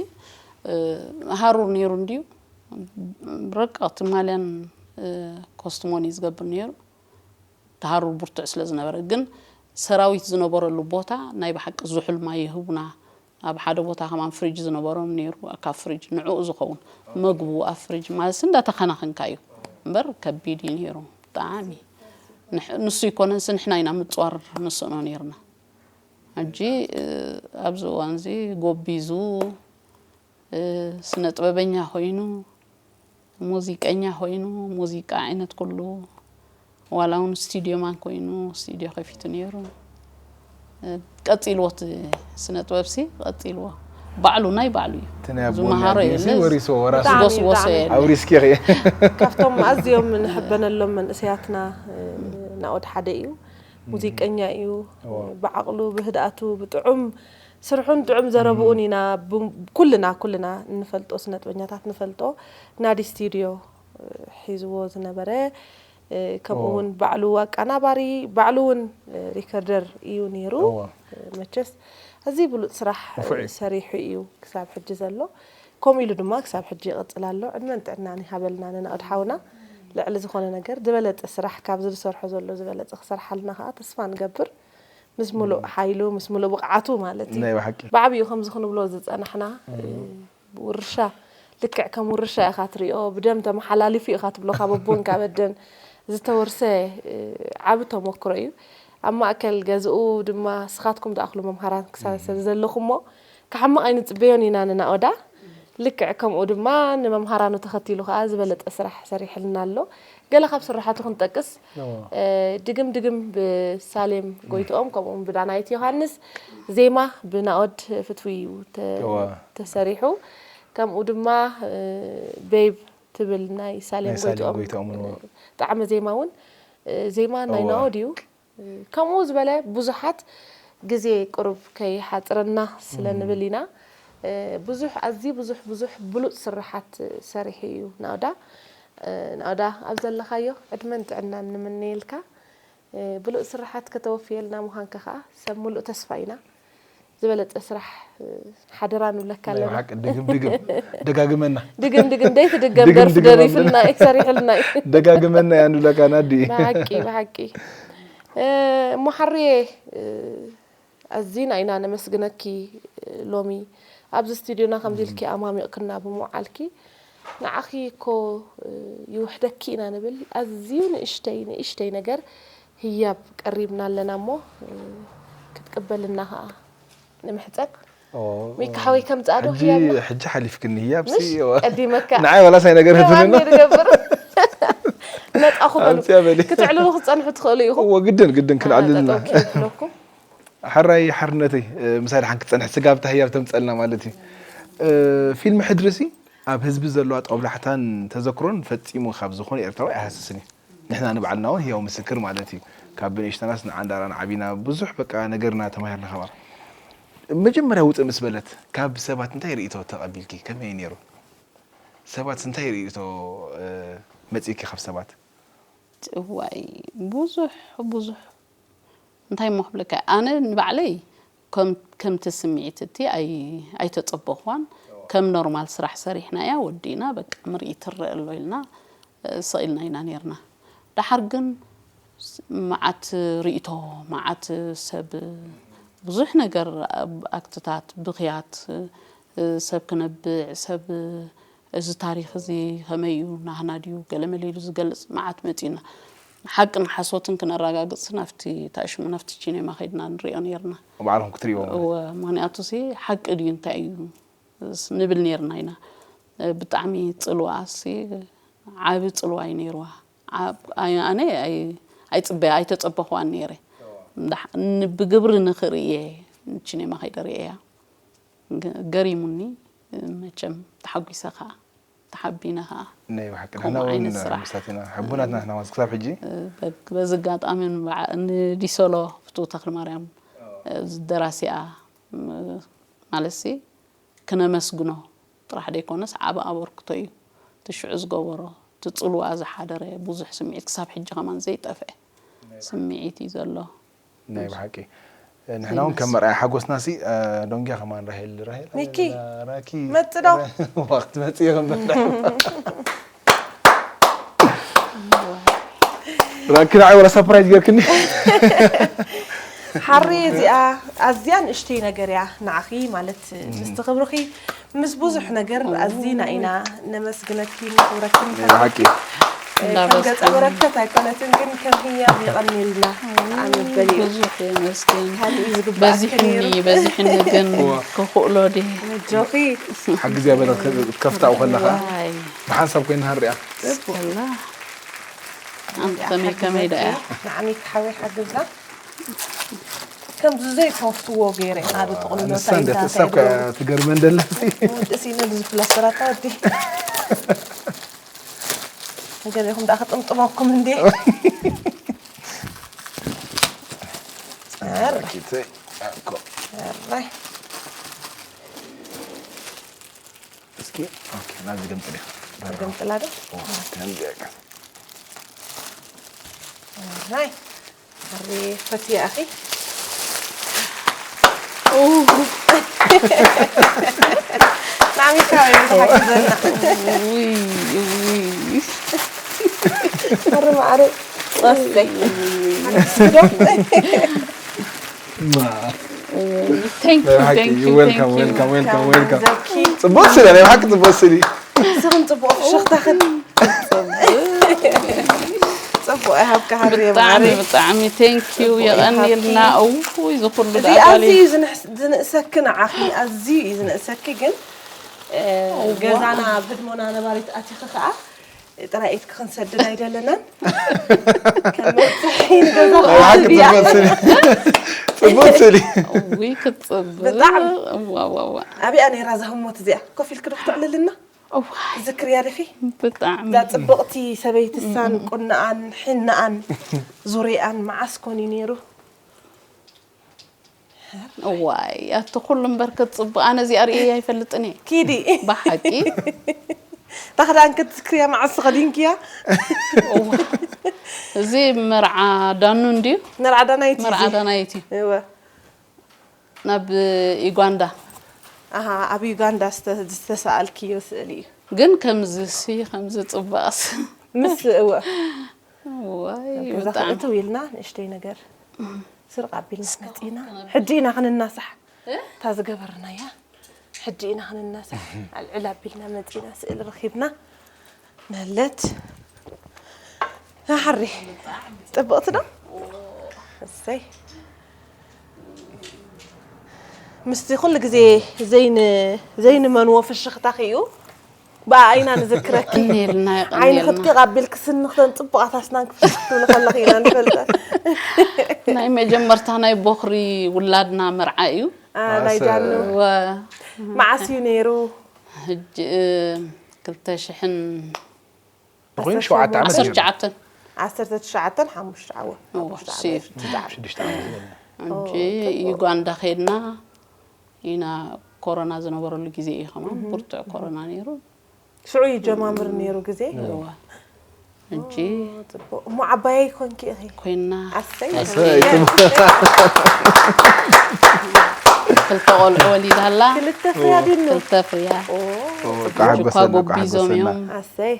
ሃሩር ነይሩ እንድዩ። ረቀቕቲ ማልያን ኮስትሞኒ ዝገብር ነይሩ። ተሃሩር ብርቱዕ ስለ ዝነበረ ግን ሰራዊት ዝነበረሉ ቦታ ናይ ብሓቂ ዝሑል ማይ ይህቡና። ኣብ ሓደ ቦታ ከማን ፍሪጅ ዝነበሮም ነይሩ። ካብ ፍሪጅ ንዕኡ ዝኸውን መግቡ ኣብ ፍሪጅ ማለት እንዳተኸናኸንካ እዩ እምበር ከቢድ እዩ ነይሩ ብጣዕሚ። ንሱ ይኮነንስ ንሕና ኢና ምፅዋር ንስእኖ ነይርና። ሕጂ ኣብዚ እዋን እዚ ጎቢዙ ስነ ጥበበኛ ኮይኑ ሙዚቀኛ ኮይኑ ሙዚቃ ዓይነት ኩሉ ዋላ እውን ስቱዲዮ ማን ኮይኑ ስቱዲዮ ከፊቱ ነይሩ። ቀፂልዎ እቲ ስነ ጥበብ ሲ ቀፂልዎ ባዕሉ ናይ ባዕሉ እዩ። እቲ ናይ ኣቦና ዝመሃሮ ዲሲ የለ፣ ወሪስዎ ወራሲ። ብጣዕሚ፣ ዝጎስጎሶ ብጣዕሚ። የለ። ኣውሪስኪ ኸ? ካብቶም ኣዝዮም ንሕበነሎም መንእሰያትና ናኦድ ሓደ እዩ። ሙዚቀኛ እዩ። እዎ። ብዓቕሉ ብህድኣቱ ብጥዑም ስርሑን ጥዑም ዘረብኡን ኢና ብ- ኩልና ኩልና እንፈልጦ ስነጥበኛታት ንፈልጦ ናዲ ስቱዲዮ ሒዝዎ ዝነበረ ከምኡ እውን ባዕሉ ኣቀናባሪ ባዕሉ እውን ሪከርደር እዩ ነይሩ። እዎ። መቸስ ኣዝዩ ብሉፅ ስራሕ ንፉዕ እዩ። ሰሪሑ እዩ ክሳብ ሕጂ ዘሎ። ከምኡ ኢሉ ድማ ክሳብ ሕጂ ይቕፅል ኣሎ። ዕድመን ጥዕናን ይሃበልና ንናኦድ ሓውና። ልዕሊ ዝኾነ ነገር ዝበለፀ ስራሕ ካብዚ ዝሰርሖ ዘሎ ዝበለፀ ክሰርሓልና ከዓ ተስፋ ንገብር። ምስ ሙሉእ ሓይሉ ምስ ሙሉእ ብቕዓቱ ማለት እዩ። ናይ ብሓቂ። ብዓብዩ ከምዚ ክንብሎ ዝፀናሕና ውርሻ ልክዕ ከም ውርሻ ኢኻ ትሪኦ። ብደም ተመሓላሊፉ ኢኻ ትብሎ ካብ ኣቦን ካብ ኣደን ዝተወርሰ ዓቢ ተመክሮ እዩ። ኣብ ማእከል ገዝኡ ድማ ንስኻትኩም ዝኣኽሉ መምሃራን ክሳብ ሰብ ዘለኹሞ ክሓምቕ ኣይንፅበዮን ኢና ንናኦዳ። ልክዕ ከምኡ ድማ ንመምሃራኑ ተኸቲሉ ከዓ ዝበለፀ ስራሕ ሰሪሕልና ኣሎ። ገለ ካብ ስራሓቱ ክንጠቅስ ድግም ድግም ብሳሌም ጎይትኦም ከምኡውን ብዳናይት ዮሃንስ ዜማ ብናኦድ ፍትዊ እዩ ተሰሪሑ። ከምኡ ድማ ቤብ ትብል ናይ ሳሌም ጎይትኦም ጣዕመ ዜማ እውን ዜማ ናይ ናኦድ እዩ። ከምኡ ዝበለ ብዙሓት ግዜ ቅሩብ ከይሓፅረና ስለ ንብል ኢና። ብዙሕ ኣዝዩ ብዙሕ ብዙሕ ብሉፅ ስራሓት ሰሪሑ እዩ ናኦዳ። ናኦዳ ኣብ ዘለኻዮ ዕድመን ጥዕናን ንምነየልካ። ብሉፅ ስራሓት ከተወፍየልና ምዃንካ ከዓ ሰብ ሙሉእ ተስፋ ኢና። ዝበለፀ ስራሕ ሓደራ ንብለካ ኣለና። ድግም ድግም ደጋግመና። ድግም ድግም ደይትድገም ደርፊ ደሪፍልና እዩ ሰሪሕልና እዩ። ደጋግመና እያ ንብለካ ናዲ። ብሓቂ ብሓቂ እሞ ሓርየ ኣዚና ኢና ነመስግነኪ። ሎሚ ኣብዚ ስቱዲዮና ከምዚ ኢልኪ ኣማሚቕክና ብምውዓልኪ ንዓኺ እኮ ይውሕደኪ ኢና ንብል። ኣዝዩ ንእሽተይ ንእሽተይ ነገር ህያብ ቀሪብና ኣለና እሞ ክትቅበልና ከዓ ንምሕፀን። ሚካ ሓወይ ከምፅኣ ዶ ህያብ? ሕጂ ሓሊፍክኒ ህያብ ሲ ቀዲመካ። ንዓይ ዋላ ሳይ ነገር ህትምና ንገብር። ነፃኹ በሉ ክትዕልሉ ክትፀንሑ ትኽእሉ ኢኹም። ግድን ግድን ክንዕልልና። ሓራይ ሓርነተይ ምሳሌ ሓን ክትፀንሕ ስጋብ ታህያብ ተምፀልና ማለት እዩ። ፊልም ሕድሪ ሲ ኣብ ህዝቢ ዘለዋ ጦብላሕታን ተዘክሮን ፈፂሙ ካብ ዝኾነ ኤርትራዊ ኣይሃስስን እዩ። ንሕና ንባዕልና እውን ህያው ምስክር ማለት እዩ። ካብ ብንእሽተናስ ንዓንዳራን ዓቢና ብዙሕ በቃ ነገርና ተማሂርና ካባር። መጀመርያ ውፅእ ምስ በለት ካብ ሰባት እንታይ ርእቶ ተቐቢልኪ? ከመይ ነይሩ? ሰባት እንታይ ርእቶ መፂእኪ ካብ ሰባት? እዋይ ብዙሕ ብዙሕ እንታይ እሞ ክብለካ ኣነ ንባዕለይ ከምቲ ስምዒት እቲ ኣይተፀበኽዋን። ከም ኖርማል ስራሕ ሰሪሕናያ ወዲእና በቃ ምርኢት ትረአ ኣሎ ኢልና ስቕ ኢልና ኢና ነይርና። ደሓር ግን መዓት ርእቶ መዓት ሰብ ብዙሕ ነገር ኣክትታት ብኽያት ሰብ ክነብዕ ሰብ እዚ ታሪኽ እዚ ከመይ እዩ ናህና ድዩ ገለመለ ኢሉ ዝገልፅ መዓት መፂኡና። ሓቅን ሓሶትን ክነረጋግፅ ናብቲ ታሽሙ ናብቲ ቺኔማ ከይድና ንሪኦ ነርና። ባዕልኹም ክትሪእዎ ማለት። እወ ምክንያቱ ሲ ሓቂ ድዩ እንታይ እዩ ንብል ነርና ኢና። ብጣዕሚ ፅልዋ ሲ ዓቢ ፅልዋ እዩ ነርዋ። ኣነ ኣይፅበያ ኣይተፀበኽዋን ነረ። ብግብሪ ንክርእየ ቺኔማ ከይደ ርእየያ። ገሪሙኒ። መቸም ተሓጒሰ ከዓ ተሓቢነ ከዓ ናይ ብሓቂ ከምኡ ንሕና እውን ዓይነት ስራሕ። ሕጉሳት ኢና። ሕቡናት ኢና ንሕና ማለት ክሳብ ሕጂ። በዚ ኣጋጣሚ ንዲሶሎ ፍትው ተክለማርያም ደራሲኣ ማለት ሲ ክነመስግኖ ጥራሕ ደይኮነስ ዓቢ ኣበርክቶ እዩ። እቲ ሽዑ ዝገበሮ እቲ ፅልዋ ዝሓደረ ብዙሕ ስምዒት ክሳብ ሕጂ ከማን ዘይጠፍአ ስምዒት እዩ ዘሎ። ናይ ብሓቂ ንሕና እውን ከም መርኣያ ሓጎስና ሲ ዶንጊያ ከማን ራሄል ራሄል ሚኪ፣ ራኪ መጽ ዶ? ወቅት መጽ ይኽም ራኪ ንዓይ ወላ ሳፕራይዝ ገርክኒ። ሓሪ እዚኣ ኣዝያ ንእሽተይ ነገር እያ ንዓኺ፣ ማለት ምስቲ ክብርኺ ምስ ብዙሕ ነገር ኣዝና ኢና ነመስግነኪ፣ ነኽብረኪ። ሓቂ ከም ገጸ በረከት ኣይኮነትን ግን ከም ህያብ የቐንየልና። ኣመበሊ ብዙሕ የመስግን። ካልእ እዩ ዝግባእ በዚሕኒ በዚሕኒ ግን ክኽእሎ ዲ መጆኺ ሓግዝያ በለ ከፍታኡ ከለኻ ዋይ ብሓንሳብ ኮይና ሃርያ ስላ ኣንቲ ከመይ ከመይ ደኣ ንዓሚ ክሓወይ ሓግዛ። ከምዚ ዘይፈትዎ ገይረ ኢና ብጥቕልሎ ንሳ እንደ እሳብ ትገርመን ደለሲ ውድእሲ ነዚ ፍለስተራታ ወዲ ገሌኹም ደኣ ክጥምጥመኩም እንዴ። ኣራይ እስኪ ኦኬ ናዚ ገምጥል ኢኻ ገምጥላ ዶ ከምዚያ ኣራይ ኣሪ ፈትያ ኣኺ ናሚካ ወይ ሓግዘና ውይ ውይ ኣረ ማዕረ ወሰይ Thank you, thank you, thank you. Welcome, welcome, welcome. ዘኪ ጽቡቅ ስለ ናይ ሓቂ ጽቡቅ ስሊ ስኽን ጽቡቅ ፍሽኽታኽን ጽቡቅ ይሃብካ ሃሪ ብጣዕሚ ብጣዕሚ thank you የቐንየልና። እውይ ዝኹሉ እዚ ዳቃሊ ኣዝዩ እዩ ዝንሕስ- ዝንእሰኪ ንዓኺ ኣዝዩ እዩ ዝንእሰኪ ግን እ፣ ገዛና ብድሞና ነባሪት ኣቲኺ ከዓ ጥራይ ኢድኪ ክንሰድድ ኣይደለናን ከመፅሒ ንገዛ ናይ ሓቂ ብያ ጽቡቅ ስሊ ጽቡቅ ስሊ እውይ ክትጽብቅ ብጣዕሚ። ዋዋዋ ኣብያ ነይራ እዛ ህሞት እዚኣ ኮፍ ኢልኪ ዶ ክትዕልልና እዋይ ትዝክርያ ዲኺ ብጣዕሚ እዛ ፅብቕቲ ሰበይቲ ሳን ቁንኣን ሒንኣን ዙሪኣን መዓስ ኮን እዩ ነይሩ እዋይ ኣቲ ኩሉ እምበር ክትጽብቅ ኣነ እዚኣ ርእየ ኣይፈልጥን እየ ኪዲ ብሓቂ እታ ክዳን ክትዝክርያ መዓስ ከዲንክያ እዋ። እዚ መርዓ ዳኑ እንድዩ መርዓ ዳናይቲ መርዓ ዳናይቲ እዩ እወ ናብ ዩጋንዳ ኣሃ ኣብ ዩጋንዳ ዝተ- ዝተሰኣልክዮ ስእሊ እዩ ግን ከምዚ ሲ ከምዚ ጽባቕስ ምስ እወ ዋይ ገዛ ብጣዕሚ ክእትው ኢልና ንእሽተይ ነገር ስርቅ ኣቢልና መፂና ሕጂ ኢና ክንናሳሕ እታ ዝገበርናያ ሕጂ ኢና ክንናሳሕ ኣልዕል ኣቢልና መፂና ስእሊ ረኪብና መለት ናሓሪ ጥብቕቲ ዶ እሰይ ምስቲ ኩሉ ግዜ ዘይን ዘይንመንዎ ፍሽኽታኺ እዩ ብኣይና ንዝክረኪ ቀኒልና ዓይኒ ይቐኒልና ክትቂ ቃቢልኪ ስኒ ክተን ፅቡቓት ኣስናን ክፍሽኽ ትብሊ ከለኺ ኢና ንፈልጠ ናይ መጀመርታ ናይ ቦኽሪ ውላድና መርዓ እዩ ኣ፣ ናይ ጃኑ ወ መዓስ እዩ ነይሩ ሕጂ ክልተ ሽሕን ኮይኑ ሸውዓተ ዓመት ዓሰርተ ገይሩ። ትሽዓተን ዓሰርተ ትሽዓተን ሓሙሽተ ዓወት እዎ፣ ሓሙሽተ ሲ- ዓመት ትሽዓተ ዓመት ሽዱሽተ ዓመት ገይሩ። እንጂ ዩጋንዳ ከይድና ኢና ኮሮና ዝነበረሉ ግዜ እዩ ከማን ብርቱዕ ኮሮና ነይሩ ሽዑ እዩ ጀማምር ነይሩ ግዜ እዋ እንጂ ጽቡቅ እሞ ዓባየይ ኮንኪ ኢኺ ኮይና ኣሰይ ኣሰይ፣ ክልተ ቆልዑ ወሊዳ ኣላ ክልተ ፍርያ ድኑ ክልተ ፍርያ ተሓጎሰና እኳ ጎቢዞም ተሓጎሰና እዮም ኣሰይ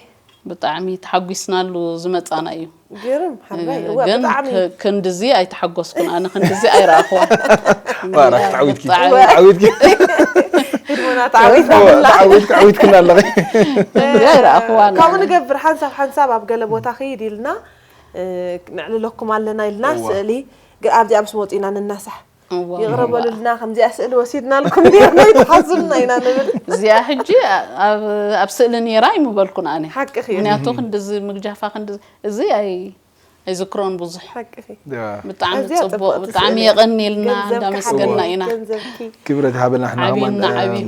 ብጣዕሚ ተሓጒስናሉ ዝመጻና እዩ ግርም ሓባይ እወ ግን ብጣዕሚ ክ- ክንድዚ ኣይተሓጎስኩን ኣነ ክንድዚ ኣይረኣኽዋ ባራ ተዓዊትኪ ብጣዕሚ ተዓዊትኪ ህድሞና ተዓዊትና ተዓዊትኪ ተዓዊትክና ኣለኺ ክንድዚ ኣይረኣኽዋ ካብኡ ንገብር ሓንሳብ ሓንሳብ ኣብ ገለ ቦታ ክይድ ኢልና እ፣ ነዕልለኩም ኣለና ኢልና እዋ። ስእሊ ግ- ኣብዚኣ ምስ መፁ ኢና ንናሳሕ እዋ፣ ይቕረበሉልና ከምዚኣ ስእሊ ወሲድናልኩም ዲና ይትሓዙልና ኢና ንብል እዚኣ ሕጂ ኣብ ኣብ ስእሊ ነይራ ኣይምበልኩን ኣነ ሓቅኺ ምክንያቱ ክንድዚ ምግጃፋ ክንድዚ እዚ ኣይ ኣይዝክሮን ብዙሕ ሓቅኺ ብጣዕሚ ኣዝያ ፅቡቅ ፅብቕቲ ብጣዕሚ ስእሊ። የቐንየልና ገንዘብካ እንዳመስገና ሓቢእኪ፣ ኢና ገንዘብኪ ክብረት ሃበልና ሕና ዓብዩና ከማን ዓብዩ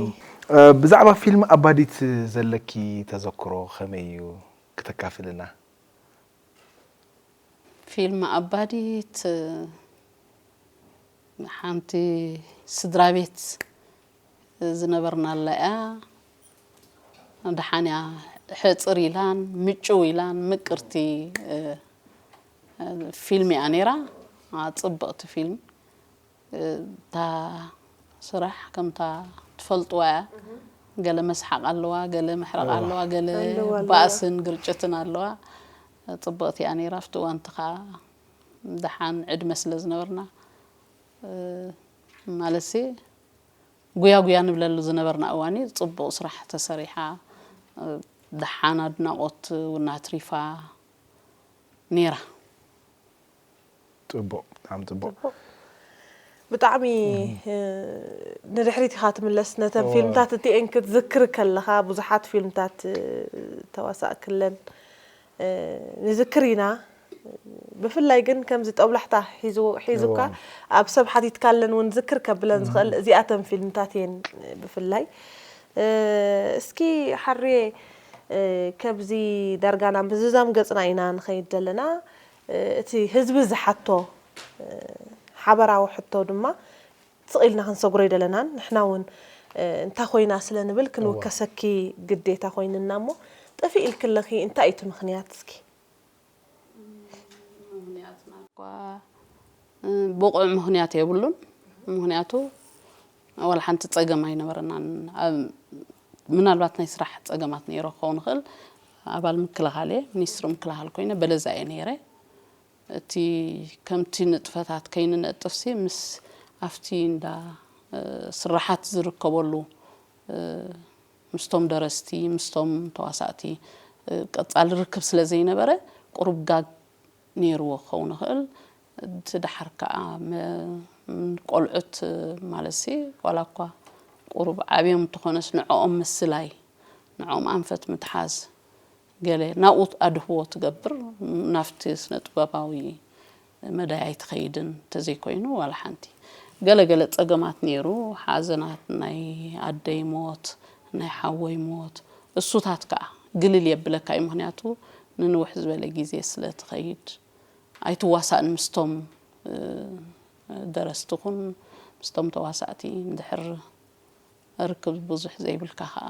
እ፣ ብዛዕባ ፊልም ኣባዲት ዘለኪ ተዘክሮ ከመይ እዩ ክተካፍልና ፊልም ኣባዲት ሓንቲ ስድራ ቤት ዝነበርናላ እያ ደሓንያ ሕፅር ኢላን ምጭው ኢላን ምቅርቲ ፊልም እያ ነይራ ፅብቕቲ ፊልም እታ ስራሕ ከምታ ትፈልጥዋ እያ። ገለ መስሓቕ ኣለዋ፣ ገለ መሕረቕ ኣለዋ፣ ገለ ኣለዋ፣ ኣለዋ። ባእስን ግርጭትን ኣለዋ። ጽብቕቲ እያ ነይራ። ኣብቲ እዋንቲ ኸዓ ደሓን ዕድመ ስለ ዝነበርና፣ እ፣ ማለትሲ ጉያ ጉያ ንብለሉ ዝነበርና እዋን እዩ። ጽቡቕ ስራሕ ተሰሪሓ፣ እ፣ ደሓን ኣድናቖት እውን ኣትሪፋ ነይራ። ጽቡቕ፣ ብጣዕሚ ጽቡቕ። ብጣዕሚ እ፣ ንድሕሪት ኢኻ ትምለስ። ነተን እዋ። ፊልምታት እቲኤን ክትዝክር ከለኻ ብዙሓት ፊልምታት እ፣ ተዋሳእክለን እ፣ ንዝክር ኢና። ብፍላይ ግን ከምዚ ጠብላሕታ ሒዙ- ሒዙካ እዋ። ኣብ ሰብ ሓቲትካለን እውን ዝክር ከብለን ዝኽእል እዚኣተን ፊልምታት እየን። ብፍላይ እ፣ እስኪ ሓርየ እ፣ ከብዚ ዳርጋና ምዝዛም ገጽና ኢና ንኸይድ ዘለና እ፣ እቲ ህዝቢ ዝሓቶ እ፣ ሓበራዊ ሕቶ ድማ ስቕ ኢልና ክንሰጉሮ ኣይደለናን። ንሕና እውን እ፣ እንታ ኮይና ስለ ንብል ክንውከሰኪ ግዴታ ኮይንና እሞ ጠፊእ ኢልክለኺ እንታይ እዩ እቲ ምኽንያት እስኪ? ምኽንያትና እኳ እ፣ ብቑዕ ምኽንያት የብሉን። ምኽንያቱ ዋላ ሓንቲ ጸገም ኣይነበረናን። ኣብ- ምናልባት ናይ ስራሕ ጸገማት ነይሮ ክኸውን ይኽእል። ኣባል ምክልኻል እየ፣ ሚኒስትሪ ምክልኻል ኮይነ በለዛ እየ ነይረ። እቲ ከምቲ ንጥፈታት ከይንነጥፍሲ ምስ ኣብቲ እንዳ እ፣ ስራሓት ዝርከበሉ እ፣ ምስቶም ደረስቲ ምስቶም ተዋሳእቲ እ፣ ቀጻሊ ርክብ ስለ ዘይነበረ ቁሩብ ጋግ ነይርዎ ክኸውን ይኽእል። እቲ ደሓር ከኣ መ- ቆልዑት ማለትሲ ዋላ እኳ ቁሩብ ዓብዮም እንተኾነስ ንዕኦም ምስላይ ንዕኦም ኣንፈት ምትሓዝ ገለ ናብኡ ኣድህቦ ትገብር ናብቲ ስነ ጥበባዊ መዳይ ኣይትኸይድን እንተዘይኮይኑ ዋላ ሓንቲ ገለ ገለ ጸገማት ነይሩ ሓዘናት ናይ ኣደይ ሞት ናይ ሓወይ ሞት እሱታት ከኣ ግልል የብለካ እዩ ምክንያቱ ንንውሕ ዝበለ ግዜ ስለ ትኸይድ ኣይትዋሳእን ምስቶም ደረስቲ ኹን ምስቶም ተዋሳእቲ እንድሕር ርክብ ብዙሕ ዘይብልካ ከዓ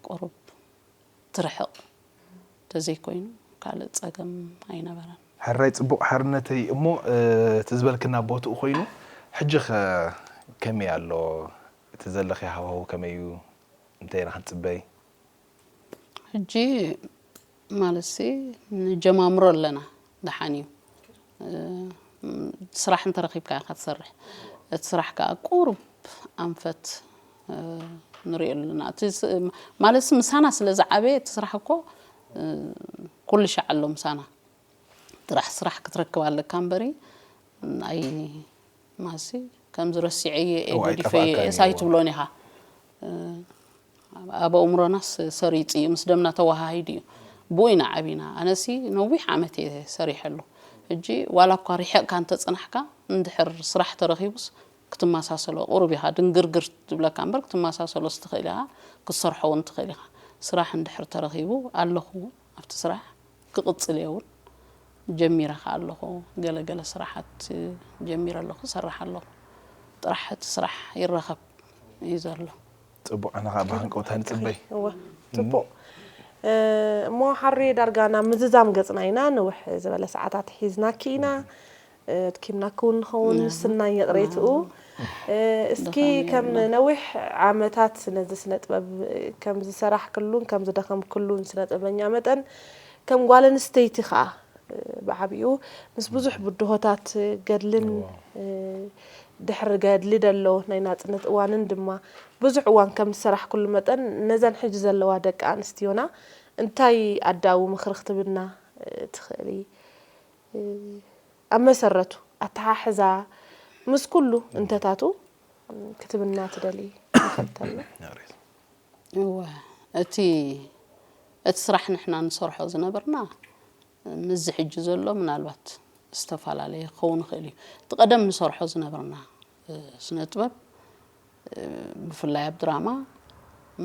ቁሩብ ትርሕቕ ተዘይኮይኑ ካልእ ጸገም ኣይነበረን። ሕራይ ጽቡቕ ሓርነተይ እሞ እቲ ዝበልክና ቦትኡ ኮይኑ ሕጂ ኸ ከመይ ኣሎ እቲ ዘለኺ ሃዋሁ ከመይ እዩ እንታይ ኢና ክንጽበይ? ሕጂ ማለትሲ ንጀማምሮ ኣለና ደሓን እዩ ስራሕ እንተረኺብካ ኢኻ ትሰርሕ እቲ ስራሕ ከዓ ቁሩብ ኣንፈት ንሪኦ ኣለና ማለት ምሳና ስለ ዝዓበየ እቲ ስራሕ እኮ ኩሉ ሻዕ ኣሎ ምሳና ጥራሕ ስራሕ ክትረክብ ኣለካ እምበሪ ኣይ ማሲ ከምዚ ረሲዐየ ገዲፈየ እስ ኣይትብሎን ኢኻ ኣብ ኣእምሮናስ ሰሪፁ እዩ ምስ ደምና ተወሃሂዱ እዩ ብኡ ኢና ዓቢና ኣነሲ ነዊሕ ዓመት እየ ሰሪሐሉ ሕጂ ዋላ እኳ ሪሐቅካ እንተፅናሕካ እንድሕር ስራሕ ተረኪቡስ ክትመሳሰሎ ቁሩብ ኢኻ ድንግርግር ትብለካ እምበር ክትመሳሰሎ ስትኽእል ኢኻ ክትሰርሖ እውን ትኽእል ኢኻ ስራሕ እንድሕር ተረኪቡ ኣለኹ ኣብቲ ስራሕ ክቕፅል እየ እውን ጀሚረ ከዓ ኣለኹ ገለገለ ስራሓት ጀሚረ ኣለኹ ሰራሕ ኣለኹ ጥራሕ እቲ ስራሕ ይረኸብ እዩ ዘሎ ፅቡቅ ኣነ ከዓ ብሃንቀውታ ንፅበይ እወ ፅቡቅ እሞ ሓሪ ዳርጋ ናብ ምዝዛም ገፅና ኢና ንውሕ ዝበለ ሰዓታት ሒዝናኪ ኢና ኣድኪምናኪ እውን ንኸውን ምስናይ ይቕሬትኡ እስኪ ከም ነዊሕ ዓመታት ነዚ ስነ ጥበብ ከም ዝሰራሕክሉን ከም ዝደኸምክሉን ስነ ጥበበኛ መጠን ከም ጓል ኣንስተይቲ ከዓ ብዓቢኡ ምስ ብዙሕ ብድሆታት ገድልን ድሕሪ ገድሊ ደሎ ናይ ናፅነት እዋንን ድማ ብዙሕ እዋን ከም ዝሰራሕክሉ መጠን ነዘን ሕጂ ዘለዋ ደቂ ኣንስትዮና እንታይ ኣዳዊ ምኽሪ ክትብልና ትኽእሊ ኣብ መሰረቱ ኣተሓሕዛ ምስ ኩሉ እንተታቱ ክትብልና ትደሊ ይፈልተልና እወ እቲ እቲ ስራሕ ንሕና ንሰርሖ ዝነበርና ምስዚ ሕጂ ዘሎ ምናልባት ዝተፈላለየ ክኸውን ይኽእል እዩ እቲ ቀደም ንሰርሖ ዝነበርና ስነ ጥበብ ብፍላይ ኣብ ድራማ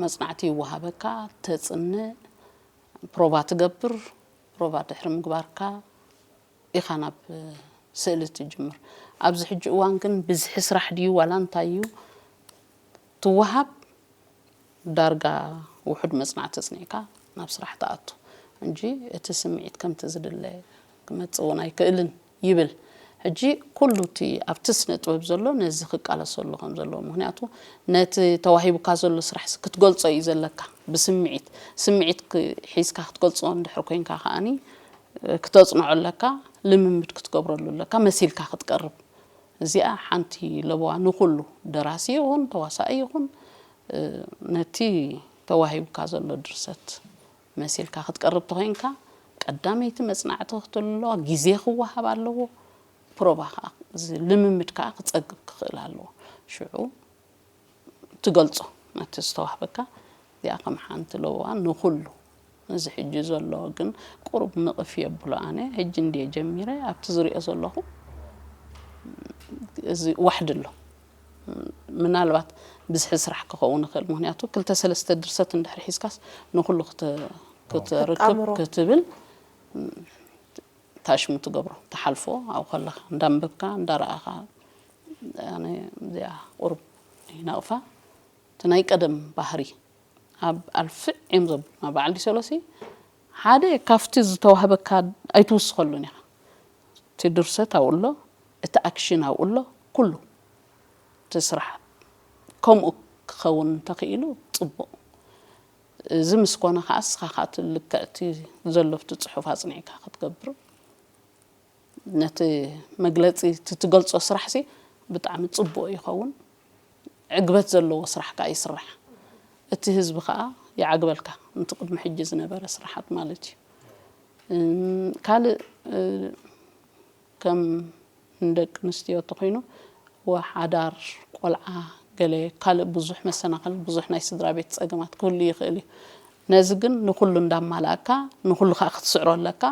መፅናዕቲ ይወሃበካ ተፅንእ ፕሮቫ ትገብር ፕሮቫ ድሕሪ ምግባርካ ኢኻ ናብ ስእሊ ትጅምር ኣብዚ ሕጂ እዋን ግን ብዝሒ ስራሕ ድዩ ዋላ እንታይ እዩ ትወሃብ ዳርጋ ውሑድ መፅናዕቲ ኣፅኒዕካ ናብ ስራሕ ትኣቱ እንጂ እቲ ስምዒት ከምቲ ዝድለ ክመፅእ እውን ኣይክእልን ይብል ሕጂ ኩሉ እቲ ኣብቲ ስነ ጥበብ ዘሎ ነዚ ክቃለሰሉ ከም ዘለዎ፣ ምክንያቱ ነቲ ተዋሂቡካ ዘሎ ስራሕ ክትገልጾ እዩ ዘለካ። ብስምዒት ስምዒት ሒዝካ ክትገልጾ እንድሕር ኮይንካ ከኣኒ ክተጽንዖ ኣለካ፣ ልምምድ ክትገብረሉ ኣለካ፣ መሲልካ ክትቀርብ። እዚኣ ሓንቲ ለበዋ ንኩሉ ደራሲ ይኹን ተዋሳኢ ይኹን ነቲ ተዋሂቡካ ዘሎ ድርሰት መሲልካ ክትቀርብ ተኮይንካ ቀዳመይቲ መጽናዕቲ ክትህሉ ኣለዋ፣ ግዜ ክወሃብ ኣለዎ። ፕሮባ ከዓ እዚ ልምምድ ከዓ ክጸግብ ክኽእል ኣለዎ። ሽዑ ትገልጾ ነቲ ዝተዋህበካ እዚኣ ከም ሓንቲ ለበዋ ንኩሉ። እዚ ሕጂ ዘሎ ግን ቁሩብ ንቕፍ የብሎ። ኣነ ሕጂ እንድየ ጀሚረ ኣብቲ ዝሪኦ ዘለኹ እዚ ዋሕዲ ኣሎ። ምናልባት ብዝሒ ስራሕ ክኸውን ይኽእል፣ ምክንያቱ ክልተ ሰለስተ ድርሰት እንድሕር ሒዝካስ ንኩሉ ክተ- ክትርክብ ክትብል ታሽሙ ትገብሮ፣ ትሓልፎ። ኣብ ከለካ እንዳንበብካ እንዳረኣኻ። ኣነ እዚኣ ቁሩብ ይነቕፋ። እቲ ናይ ቀደም ባህሪ ኣብ ኣልፍዕ እዮም ዘብሉና። በዓል ዲሰሎሲ ሓደ ካብቲ ዝተዋህበካ ኣይትውስኸሉን ኢኻ። እቲ ድርሰት ኣብኡ ኣሎ፣ እቲ ኣክሽን ኣብኡ ኣሎ፣ ኩሉ እቲ ስራሕ ከምኡ ክኸውን እንተኽኢሉ ጽቡቕ። እዚ ምስ ኮነ ከዓ እስኻ ከዓ እቲ ልክዕ እቲ ዘሎ ኣብቲ ጽሑፍ ኣጽኒዕካ ክትገብር ነቲ መግለጺ እቲ ትገልጾ ስራሕሲ ብጣዕሚ ጽቡቕ ይኸውን። ዕግበት ዘለዎ ስራሕ ከዓ ይስራሕ። እቲ ህዝቢ ከዓ ይዓግበልካ። ነቲ ቅድሚ ሕጂ ዝነበረ ስራሓት ማለት እዩ። ካልእ ከም ንደቂ ኣንስትዮ እንተኾይኑ ሓዳር፣ ቆልዓ፣ ገለ ካልእ ብዙሕ መሰናኽል፣ ብዙሕ ናይ ስድራ ቤት ጸገማት ክህሉ ይኽእል እዩ። ነዚ ግን ንኹሉ እንዳማላእካ ንኹሉ ከዓ ክትስዕሮ ኣለካ።